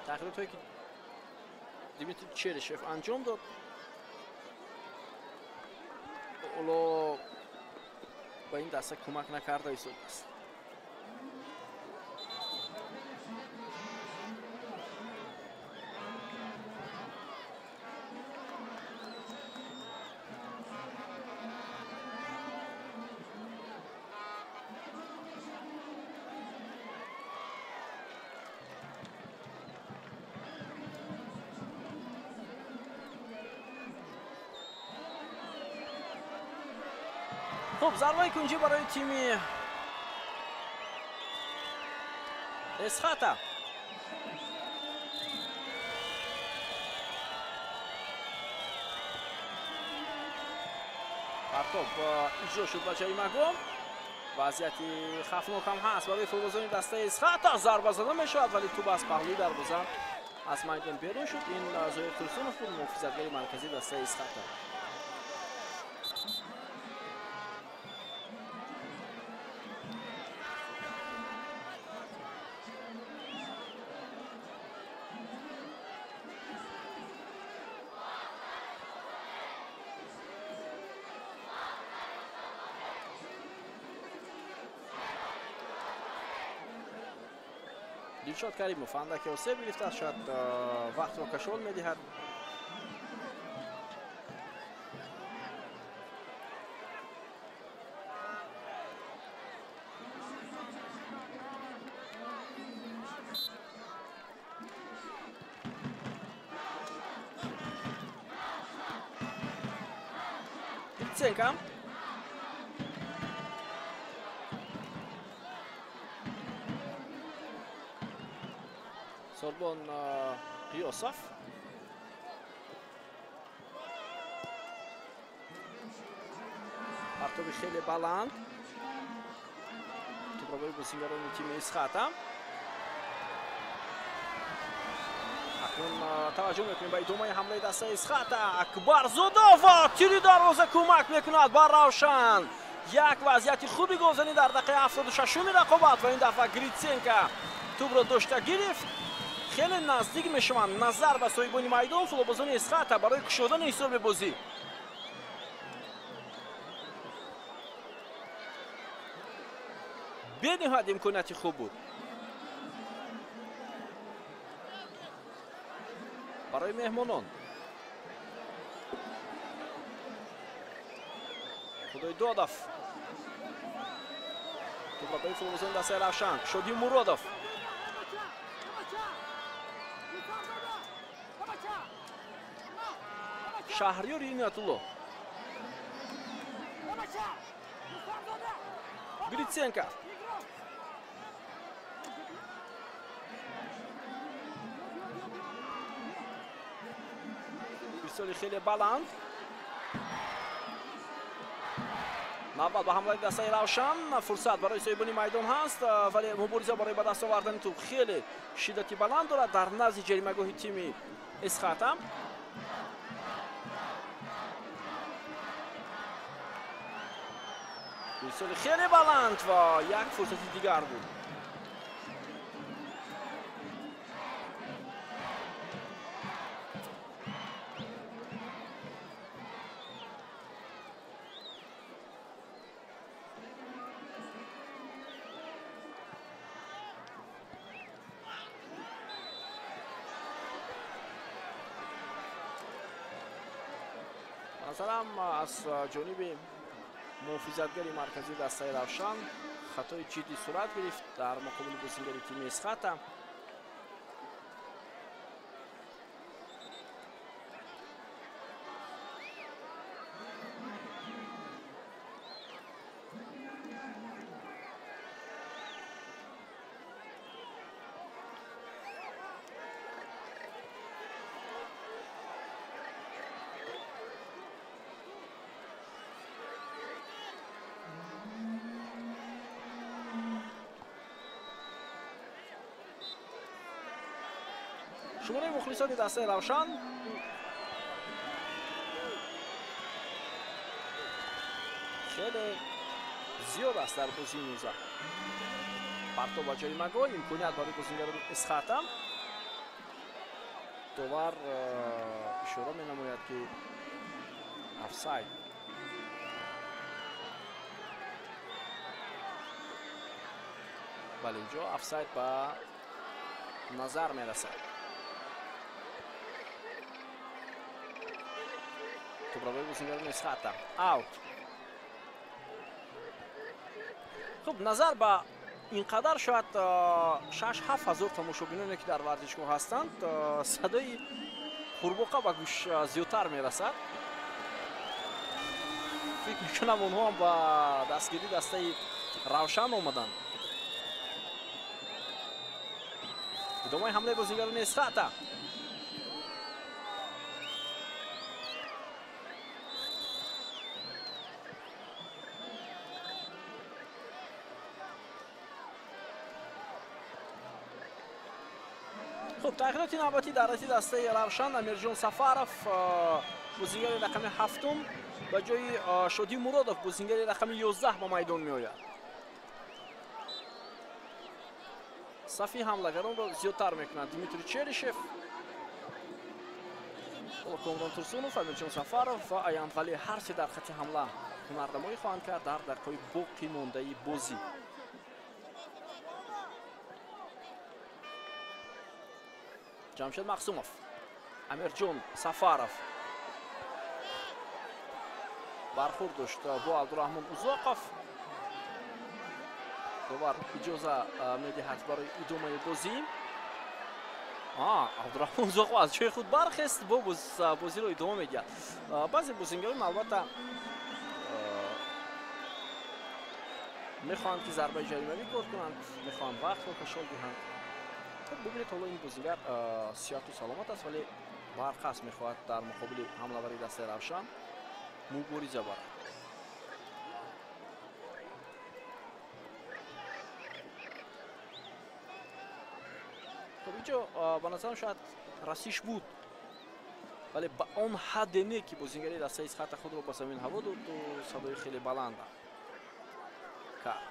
Тағйиротҳое, ки Дмитрий Черышев анҷом дод, ҳоло ба ин даста кӯмак накарда истодааст. Хуб, зарбаи кунҷӣ барои тими Исхата. Партоб иҷро шуд ба ҷаримагоҳ. Вазъияти хавфнок ҳам ҳаст барои футболбозони дастаи Исхата. Зарба зада мешавад, вале тӯб аз паҳлӯи дарвоза аз майдон берун шуд. Ин Зоир Турсунов буд, муҳофизатгари марказии дастаи Исхата. Дилшод Каримов андаке осеб гирифтааст, шояд вақтро кашол медиҳад. Гриценко. Сорбон Қиёсов. Партоби хеле баланд. Тӯпробои бозингарони тими Исхата. Акнун таваҷҷӯҳ мекунем ба идомаи ҳамлаи дастаи Исхата. Акбарзода ва тири дарвоза кӯмак мекунад ба Равшан. Як вазъияти хуби голзанӣ дар дақиқаи 76-уми рақобат ва ин дафъа Гриценко тӯбро дошта гирифт. Хеле наздик мешаванд назар ба соҳибони майдон футболбозони Исхата барои кушодани ҳисоби бозӣ. Бениҳоят имконияти хуб буд барои меҳмонон. Худойдодов. Тӯбро барои футболбозони дастаи Равшан. Шодӣ Муродов. Шаҳриёр Иноятулло. Гриценко. Ирсоли хеле баланд. Навбат ба ҳамлаи дастаи Равшан. Фурсат барои соҳибони майдон ҳаст, вале мубориза барои ба даст овардани тӯб хеле шиддати баланд дорад дар назди ҷаримагоҳи тими Исхата. Ирсоли хеле баланд ва як фурсати дигар буд. Назарам аз ҷониби муҳофизатгари марказии дастаи Равшан хатои ҷиддӣ сурат гирифт дар муқобили бозингари тими Исхата. Шумораи мухлисони дастаи Равшан хеле зиёд аст дар бозии имрӯза. Партоб ба ҷаримагоҳ, имконият барои бозингарони Исхата. Довар ишора менамояд, ки офсайд. Бале, инҷо офсайд ба назар мерасад. Тӯбравои бозингарони Исхата. Аут. Хуб, назар ба ин қадар шояд 6-7 ҳазор тамошобиноне, ки дар варзишгоҳ ҳастанд, садои қурбоқа ба гӯш зиёдтар мерасад. Фикр мекунам, онҳо ҳам ба дастгирии дастаи Равшан омаданд. Идомаи ҳамлаи бозингарони Исхата. Хуб, тағйироти навбатӣ дар ҳайати дастаи Равшан. Амирҷон Сафаров, бозингари рақами 7, ба ҷои Шодӣ Муродов, бозингари рақами 11 ба майдон меояд. Сафи ҳамлагаронро зиёдтар мекунад Дмитрий Черишев, Комрон Турсунов, Амирҷон Сафаров ва Аянвали ҳар се дар хати ҳамла ҳунарнамоӣ хоҳанд кард дар дақиқаҳои боқӣ мондаи бозӣ. Ҷамшед Махсумов, Амирҷон Сафаров бархӯрд дошт бо Абдураҳмон Узоқов. Довар иҷоза медиҳад барои идомаи бозӣ. Абдураҳмон Узоқов аз ҷои худ бархест, бо бозиро идома медиҳад. Баъзе бозингарон албатта мехоҳанд ки зарбаи ҷаримавӣ кор кунанд, мехоҳанд вақтро кашол диҳанд. Хуб, бубинед, ҳоло ин бозингар сиҳату саломат аст, вале барқас мехоҳад дар муқобили ҳамлавари дастаи Равшан мубориза барад. Хуб, инҷо ба назарам шояд расиш буд, вале ба он ҳадде не ки бозингари дастаи Исхата худро ба замин ҳаво доду садои хеле баланд кард.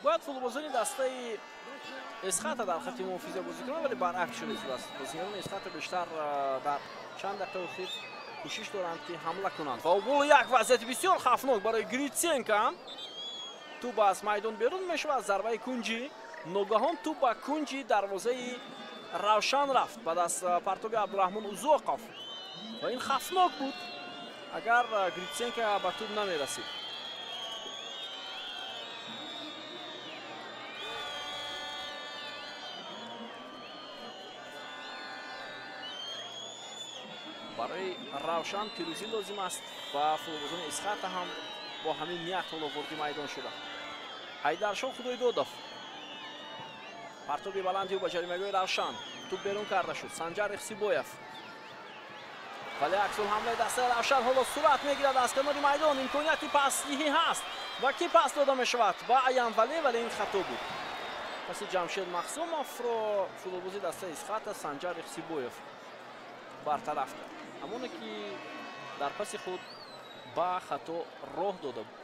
Бояд футболбозони дастаи Эсхата дар хати муҳофиза бозӣ кунанд, вале баръакс шуда истодааст. Бозигарони Эсхата бештар дар чанд дақиқаи охир кӯшиш доранд ки ҳамла кунанд. Ва бол як вазъияти бисёр хавфнок барои Гритсенко. Тӯб аз майдон берун мешавад, зарбаи кунҷӣ. Ногаҳон тӯб ба кунҷи дарвозаи Равшан рафт баъд аз партоби Абдураҳмон Узоқов. Ва ин хавфнок буд, агар Гритсенко ба тӯб намерасид. Барои Равшан пирӯзӣ лозим аст ва футболбозони Исхата ҳам бо ҳамин ният ҳоло ворди майдон шуданд. Ҳайдаршоҳ Худойдодов, партоби баланди ӯ ба ҷаримагоҳи Равшан, тӯб берун карда шуд. Санҷар Ихсибоев, вале аксулҳамлаи дастаи Равшан ҳоло сурат мегирад аз канори майдон. Имконияти пасдиҳӣ ҳаст ва ки пас дода мешавад ба Аянвале, вале ин хато буд. Паси Ҷамшед Махсумовро футболбози дастаи Исхата Санҷар Ихсибоев бартараф кард, ҳамоне ки дар паси худ ба хато роҳ дода буд.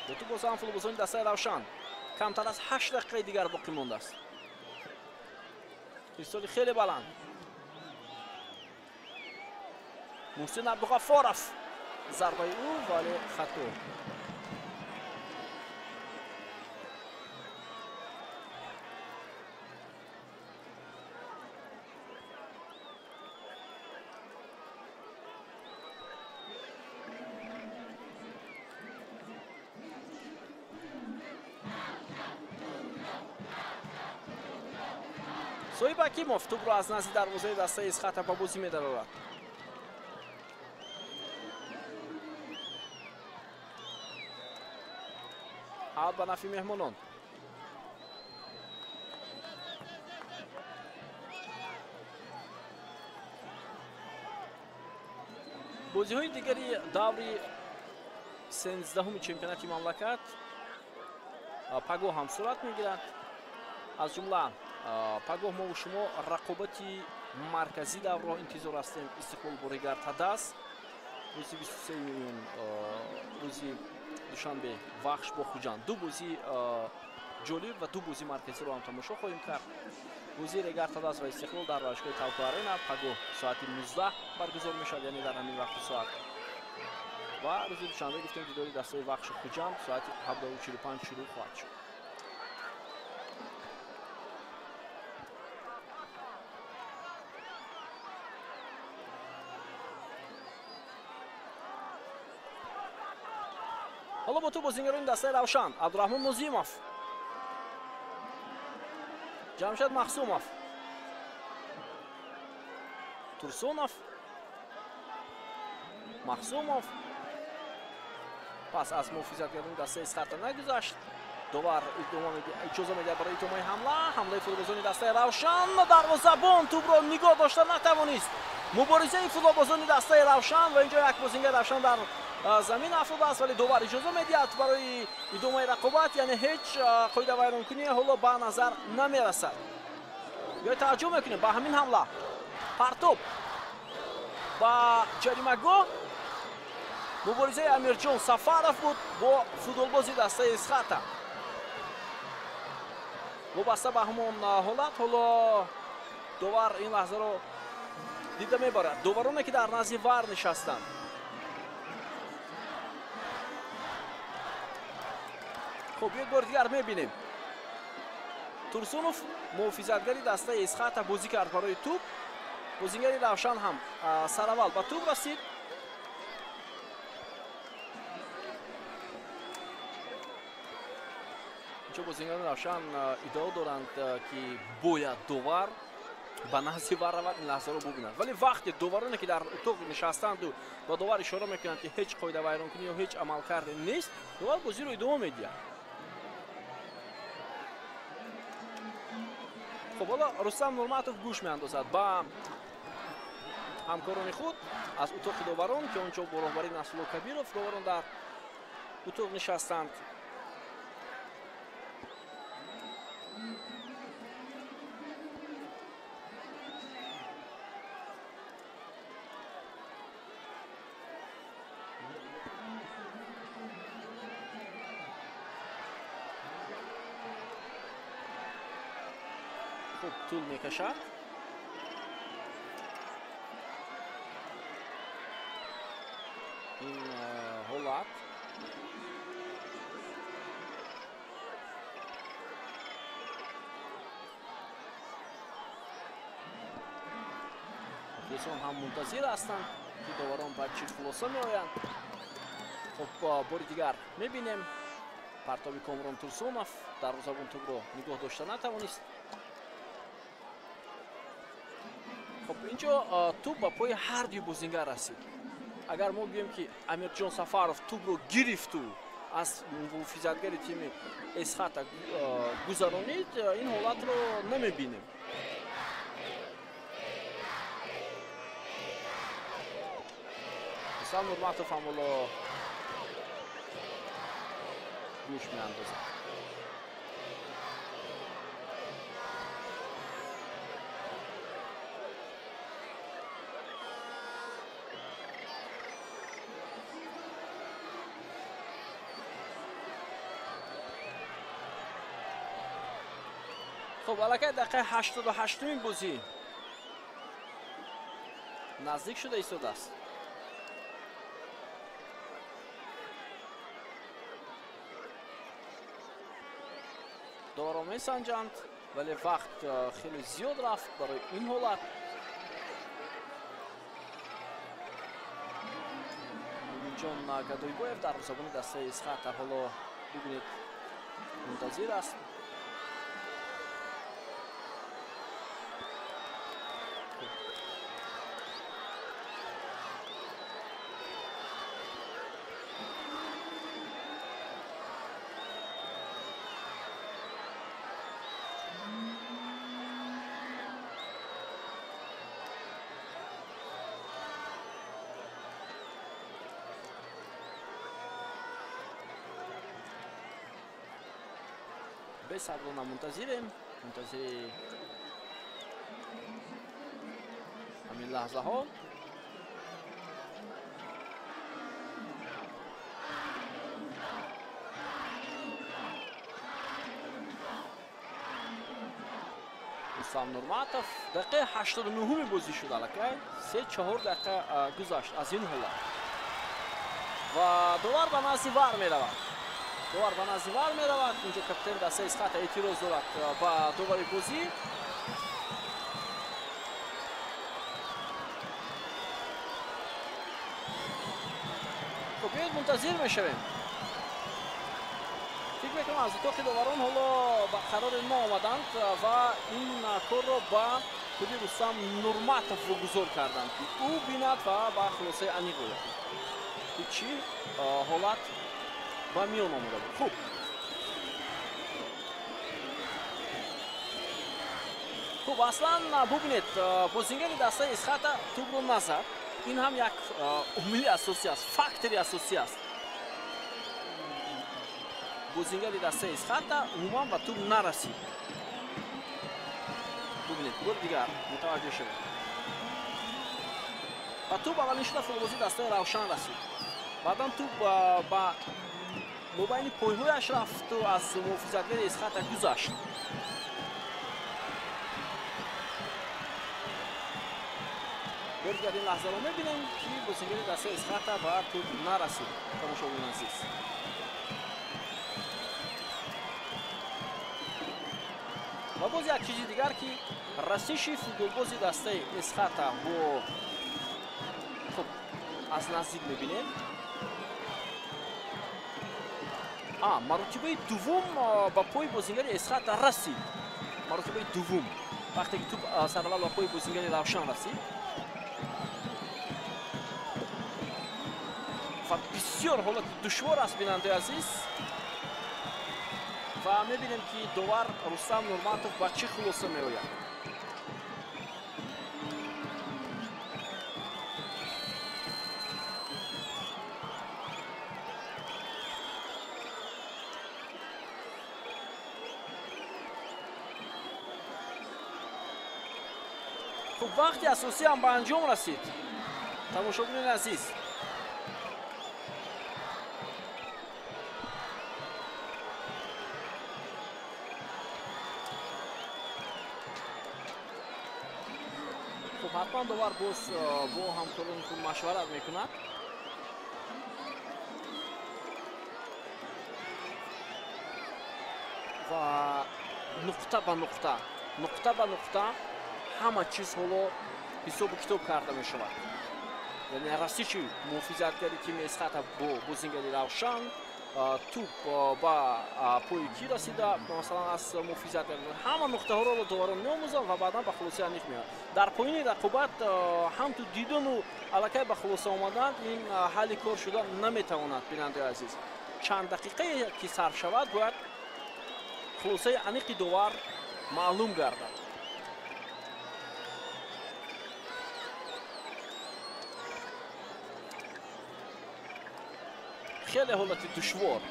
Бо тӯб боз ҳам футболбозони дастаи Равшан. Камтар аз 8 дақиқаи дигар боқӣ мондааст. Ирсоли хеле баланд. Муҳсин Абдуғаффоров, зарбаи ӯ, вале хато. Соҳиб Ҳакимов тӯбро аз назди дарвозаи дастаи Исхата ба бозӣ медарорад. Аут ба нафи меҳмонон. Бозиҳои дигари даври 13-уми чемпионати мамлакат пагоҳ ҳам сурат мегирад. Аз ҷумла пагоҳ мо шумо рақобати марказӣ даврро интизор ҳастем. Истиқлол бо Регар Тадас рӯзи 23 июн, рӯзи душанбе Вахш бо Хуҷанд. Ду бозии ҷолиб ва ду бозии марказиро ҳам тамошо хоҳем кард. Бозии Регар Тадас ва Истиқлол дар варзишгоҳи Талко Арена пагоҳ соати 19 баргузор мешавад, яъне дар ҳамин вақти соат. Ва рӯзи душанбе гуфтем дидори дастаи Вахшу Хуҷанд соати 17:45 шурӯъ хоҳад шуд. Ҳоло бо ту бозингарони дастаи Равшан Абдураҳмон Нозимов, Ҷамшед Махсумов, Турсунов, Махсумов пас аз муҳофизатгарони дастаи Эсхата нагузашт. Довар иҷоза медиҳад барои идомаи ҳамла. Ҳамлаи футболбозони дастаи Равшан, дарвозабон тӯбро нигоҳ дошта натавонист. Муборизаи футболбозони дастаи Равшан ва инҷо як бозингари Равшан дар замин афтодааст, вале довар иҷоза медиҳад барои идомаи рақобат, яъне ҳеҷ қоидавайронкунӣ ҳоло ба назар намерасад. Биёед таваҷҷӯҳ мекунем ба ҳамин ҳамла. Партоб ба ҷаримагоҳ. Муборизаи Амирҷон Сафаров буд бо футболбози дастаи Эсхата. Вобаста ба ҳамон ҳолат ҳоло довар ин лаҳзаро дида мебарад. Довароне ки дар назди вар нишастанд. Хуб, як бори дигар мебинем. Турсунов муҳофизатгари дастаи Эсхата бозӣ кард барои тӯб. Бозингари Равшан ҳам сараввал ба тӯб расид. Инҷо бозингарони Равшан иддао доранд, ки бояд довар ба назди вар равад, ин лаҳзаро бубинад. Вале вақте довароне ки дар утоқ нишастанду ба довар ишора мекунанд, ки ҳеҷ қоидавайронкунӣ ё ҳеҷ амалкарде нест, довар бозиро идома медиҳад. Хуб, ҳоло Рустам Нурматов гӯш меандозад ба ҳамкорони худ аз утоқи доварон, ки онҷо бо роҳбарии Насрулло Кабиров доварон дар утоқ нишастанд. Хуб, тӯл мекашад. Ин ҳолат мухлисон ҳам мунтазир ҳастанд, ки доварон ба чӣ хулоса меоянд. Хуб, бори дигар мебинем партоби Комрон Турсунов, дарвозабон тӯбро нигоҳ дошта натавонист. Хуб, инҷо тӯб ба пои ҳар дуи бозингар расид. Агар мо гӯем, ки Амирҷон Сафаров тӯбро гирифту аз муҳофизатгари тими Эсхата гузаронид, ин ҳолатро намебинем. Рустам Нурматов ҳам ҳоло гӯш меандозад. Хуб, аллакай дақиқаи 88-уми бозӣ наздик шуда истодааст. Доварон месанҷанд, вале вақт хеле зиёд рафт барои ин ҳолат. Муминҷон Гадоибоев дарвозабони дастаи Эсхата ҳоло бибинед мунтазир аст. Бесаброна мунтазирем, мунтазири ҳамин лаҳзаҳо. Рустам Нурматов дақиқаи 89-уми бозӣ шуд аллакай, 3-4 дақиқа гузашт аз ин ҳолат ва довар ба назди вар меравад. Довар ба назди вар меравад. Инҷо капитани дастаи Эсхата эътироз дорад ба довари бозӣ. Хуб, биёед мунтазир мешавем. Фикр мекунам, аз утоқи доварон ҳоло ба қарори наомаданд ва ин корро ба худи Рустам Нурматов вогузор карданд, ки ӯ бинад ва ба хулосаи аниқ ояд, ки чӣ ҳолат ба миён омада буд. Хуб, хуб, аслан бубинед, бозингари дастаи Исхата тӯбро назад. Ин ҳам як омили асосӣ аст, фактори асосӣ аст. Бозингари дастаи Исхата умуман ба тӯб нарасид. Бубинед, бори дигар мутаваҷҷӯҳ шавед. Ба тӯб аввалин шуда футболбози дастаи Равшан расид. Баъдан тӯб ба мобайни пойҳояш рафту аз муҳофизатгари Исхата гузашт. Бори дигар ин лаҳзаро мебинем, ки бозингари дастаи Исхата ба тӯб нарасид, тамошобинони азиз. Ва боз як чизи дигар, ки расиши футболбози дастаи Исхата бо, хуб, аз наздик мебинем. Маротибаи дуввум ба пои бозингари Исхата расид. Маротибаи дуввум, вақте ки тӯб сараввал ба пои бозингари Равшан расид ва бисёр ҳолати душвор аст, бинандаи азиз. Ва мебинем, ки довар Рустам Нурматов ба чӣ хулоса меояд. Хуб, вақти асосӣ ҳам ба анҷом расид, тамошобинони азиз. Хуб, ҳатман довар боз бо ҳамкорони худ машварат мекунад. Ва нуқта ба нуқта, нуқта ба нуқта ҳама чиз ҳоло ҳисобу китоб карда мешавад. Яъне расиши муҳофизатгари тими Исхата бо бозингари Равшан, тӯб ба пои кӣ расида, масалан аз муҳофизатгар, ҳама нуқтаҳоро доварон меомӯзанд ва баъдан ба хулосаи аниқ меоянд. Дар поёни рақобат ҳам ту дидану аллакай ба хулоса омаданд, ин ҳалли кор шуда наметавонад, бинандаи азиз. Чанд дақиқае ки сарф шавад, бояд хулосаи аниқи довар маълум гардад. Хеле ҳолати душвор.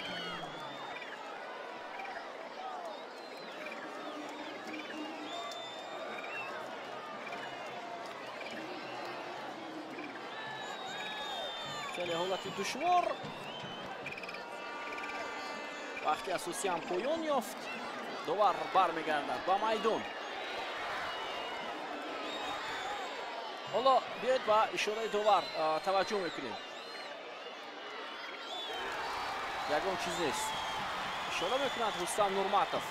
Хеле ҳолати душвор. Вақти асосӣ ҳам поён ёфт. Довар бармегардад ба майдон. Ҳоло биёед ба ишораи довар таваҷҷӯҳ мекунем. Ягон чиз нест. Ишора мекунад Рустам Нурматов.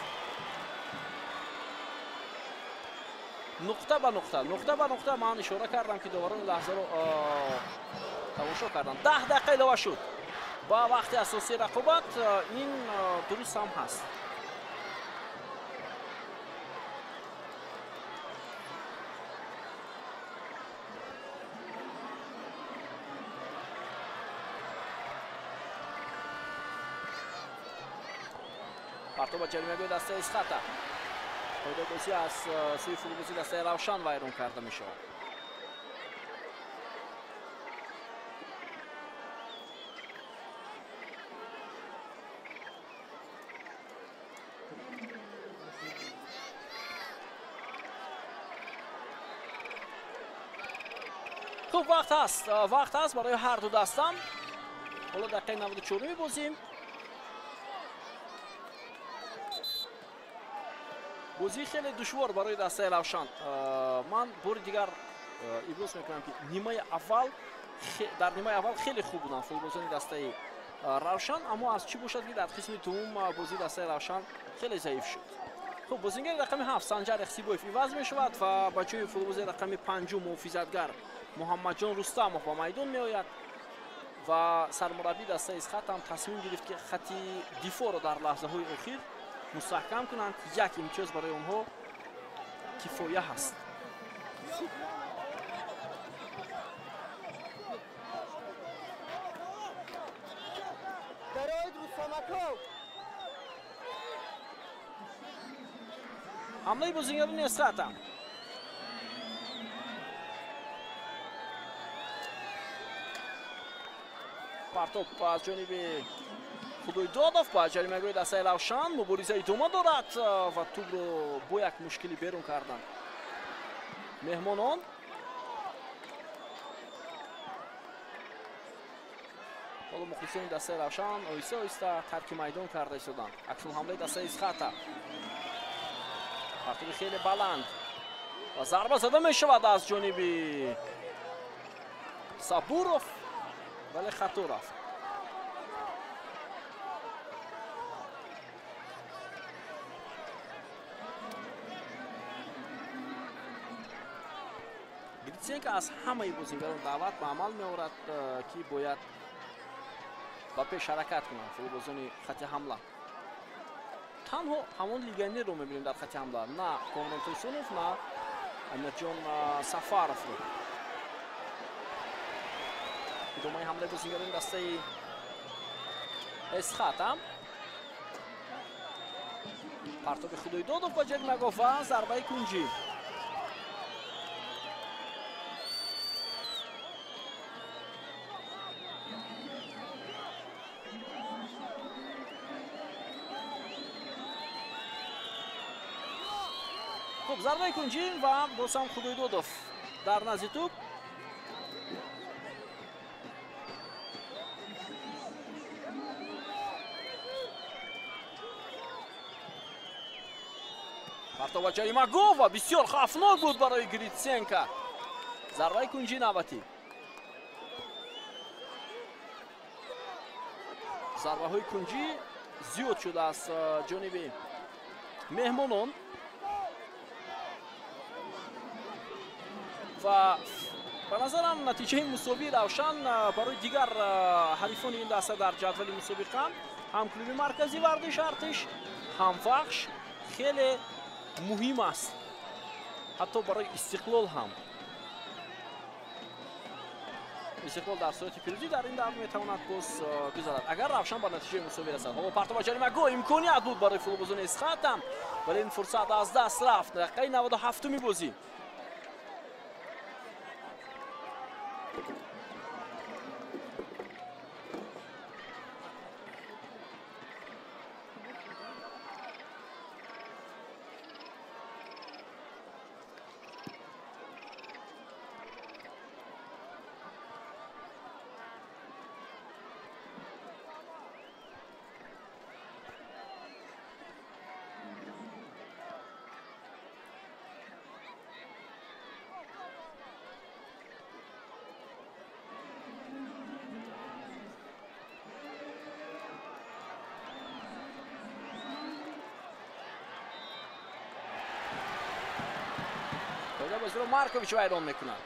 Нуқта ба нуқта, нуқта ба нуқта ман ишора кардам, ки доварони лаҳзаро тамошо карданд. 10 дақиқа илова шуд ба вақти асосии рақобат. Ин дуруст ҳам ҳаст. Партоба ҷаримагоҳи дастаи Исхата. Қоидаи бозӣ аз сӯи футболбози дастаи Равшан вайрон карда мешавад. Хуб, вақт ҳаст, вақт ҳаст барои ҳар ду дастам. Ҳоло дақиқаи 94 бозӣ. Бозӣ хеле душвор барои дастаи Равшан. Ман бори дигар иброз мекунам, ки нимаи аввал, дар нимаи аввал хеле хуб буданд футболбозони дастаи Равшан, аммо аз чӣ бошад, ки дар қисми дуввум бозии дастаи Равшан хеле заиф шуд. Хуб, бозингари рақами 7 Санҷар Ихсибоев иваз мешавад ва ба ҷои футболбози рақами 5 муҳофизатгар Муҳаммадҷон Рустамов ба майдон меояд. Ва сармураббии дастаи Эсхата ҳам тасмим гирифт, ки хати дифоъро дар лаҳзаҳои охир мустаҳкам кунанд. Як имтиёз барои онҳо кифоя ҳаст. Ҳамлаи бозигарони Эсхата. Партоп аз ҷониби Худойдодов ба ҷаримагоҳи дастаи Равшан. Мубориза идома дорад ва тӯбро бо як мушкилӣ берун карданд меҳмонон. Ҳоло мухлисони дастаи Равшан оҳиста оҳиста тарки майдон карда истоданд. Акнун ҳамлаи дастаи Эсхата. Партоби хеле баланд ва зарба зада мешавад аз ҷониби Сабуров, вале хато рафт. Гриценко аз ҳамаи бозигарон даъват ба амал меорад, ки бояд ба пеш ҳаракат кунанд футболбозони хати ҳамла. Танҳо ҳамон легионерро мебинем дар хати ҳамла, на Комрон Тойсунов, на Амирҷон Сафаровро. Идомаи ҳамлаи бозигарони дастаи Эсхата. Партоби Худойдодов ба ҷаримагоҳ ва зарбаи кунҷӣ. Хуб, зарбаи кунҷӣ ва боз ҳам Худойдодов дар назди тӯб. Партов ба ҷаримагоҳ ва бисёр хавфнок буд барои Гриценко. Зарбаи кунҷӣ навбатӣ. Зарбаҳои кунҷӣ зиёд шуд аз ҷониби меҳмонон ва ба назарам натиҷаи мусовии Равшан барои дигар ҳарифони ин даста дар ҷадвали мусобиқа, ҳам клуби марказии варзиш Артиш, ҳам Вахш хеле муҳим аст, ҳатто барои Истиқлол ҳам. Истиқлол дар сурати пирӯзӣ дар ин давр метавонад боз гузарад, агар Равшан ба натиҷаи мусовӣ расад. Ҳоло партов ба ҷаримагоҳ, имконият буд барои футболбозони Эсхата, вале ин фурсат аз даст рафт. Дақиқаи 97-уми бозӣ. Бозиро Маркович вайрон мекунад.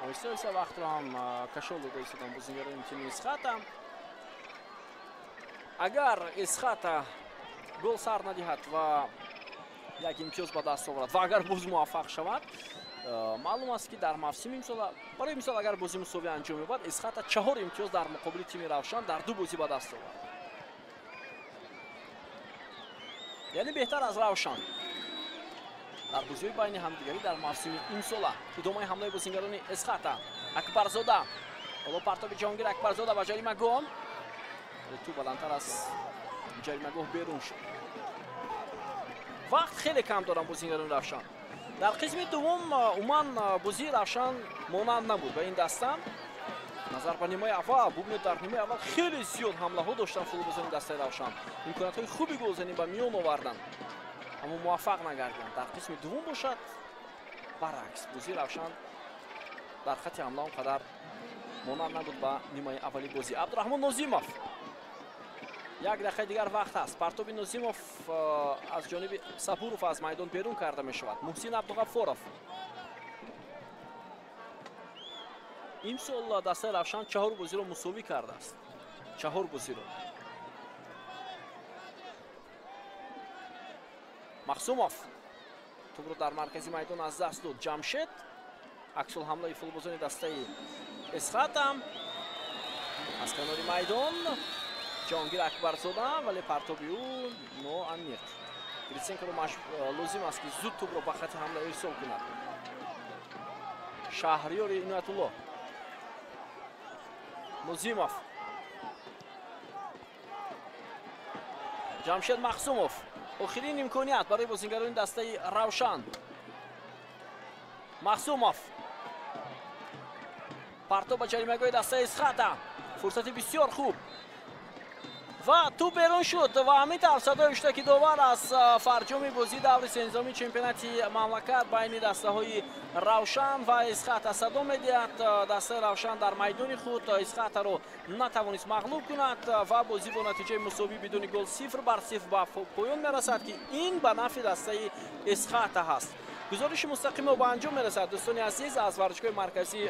Оҳиста оҳиста вақтро ҳам кашол дода истодан бозигарони тими Эсхата. Агар Эсхата гол сар надиҳад ва як имтиёз ба даст оварад ва агар боз муваффақ шавад, маълум аст, ки дар мавсими имсола, барои мисол, агар бозии мусовӣ анҷом ёбад, Эсхата 4 имтиёз дар муқобили тими Равшан дар 2 бозӣ ба даст овард, яъне беҳтар аз Равшан дар бозиҳои байни ҳамдигарӣ дар мавсими имсола. Идомаи ҳамлаи бозигарони Эсхата. Акбарзода. Ҳоло партоби Ҷаҳонгир Акбарзода ба ҷаримагоҳ, тӯб баландтар аз ҷаримагоҳ берун шуд. Вақт хеле кам доранд бозигарони Равшан. Дар қисми дуввум умуман бозии Равшан монанд набуд ба ин даста. Назар ба нимаи аввал, бубинед, дар нимаи аввал хеле зиёд ҳамлаҳо доштанд футболбозони дастаи Равшан. Имкониятҳои хуби голзанӣ ба миён оварданд, аммо муваффақ нагардиданд. Дар қисми дуввум бошад, баръакс, бозии Равшан дар хати ҳамла он қадар монанд набуд ба нимаи аввали бозӣ. Абдураҳмон Нозимов. Як дақиқаи дигар вақт аст. Партоби Нозимов аз ҷониби Сабуров аз майдон берун карда мешавад. Муҳсин Абдуғаффоров. Имсол дастаи Равшан 4 бозиро мусовӣ кардааст. 4 бозиро. Махсумов тӯбро дар маркази майдон аз даст дод. Ҷамшед аксул ҳамлаи футболбозони дастаи Эсхата аз канори майдон. Ҷонгир Акбарзода, вале партоби ӯ ноаниқ. Гриценкоро лозим аст, ки зуд тӯбро ба хати ҳамла ирсол кунад. Шаҳриёри Иноятулло. Нозимов. Ҷамшед Махсумов. Охирин имконият барои бозингарони дастаи Равшан. Махсумов. Партоб ба ҷаримагоҳи дастаи Эсхата. Фурсати бисёр хуб. Ва тӯб берун шуд ва ҳамин тавр садои ҳуштаки довар аз фарҷоми бозии даври сенздаҳуми чемпионати мамлакат байни дастаҳои Равшан ва Эсхата садо медиҳад. Дастаи Равшан дар майдони худ Эсхатаро натавонист мағлуб кунад ва бозӣ бо натиҷаи мусовӣ бидуни гол 0-0 ба поён мерасад, ки ин ба нафъи дастаи Эсхата ҳаст. Гузориши мустақимо ба анҷом мерасад. Дӯстони азиз, аз варзишгоҳи марказии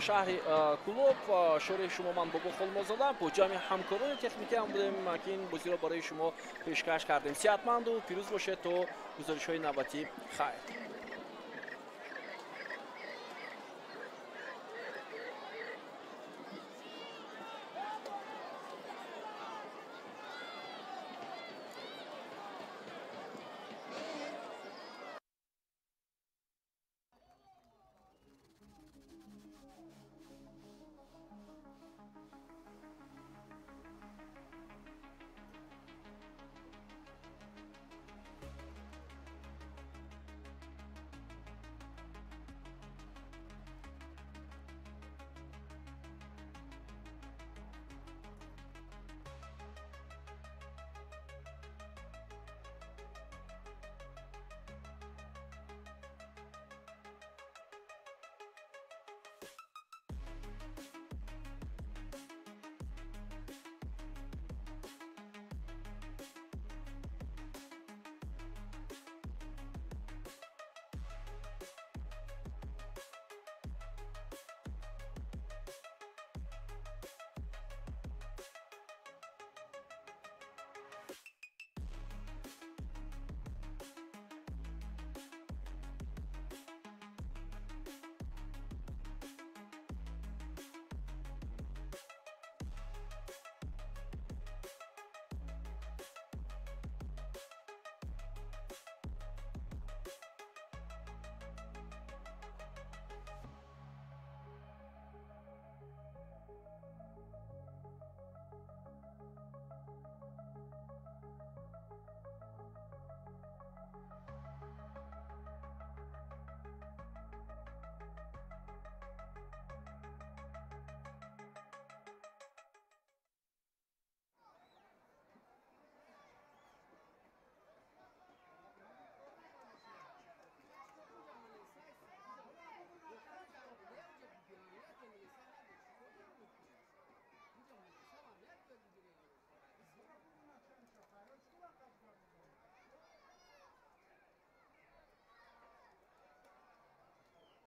шаҳри Кӯлоб шореҳи шумо ман Бобо Холмозода бо ҷамъи ҳамкорони техникӣ ҳам будем, ки ин бозиро барои шумо пешкаш кардем. Сиҳатманду пирӯз бошед то гузоришҳои навбатӣ. Хайр.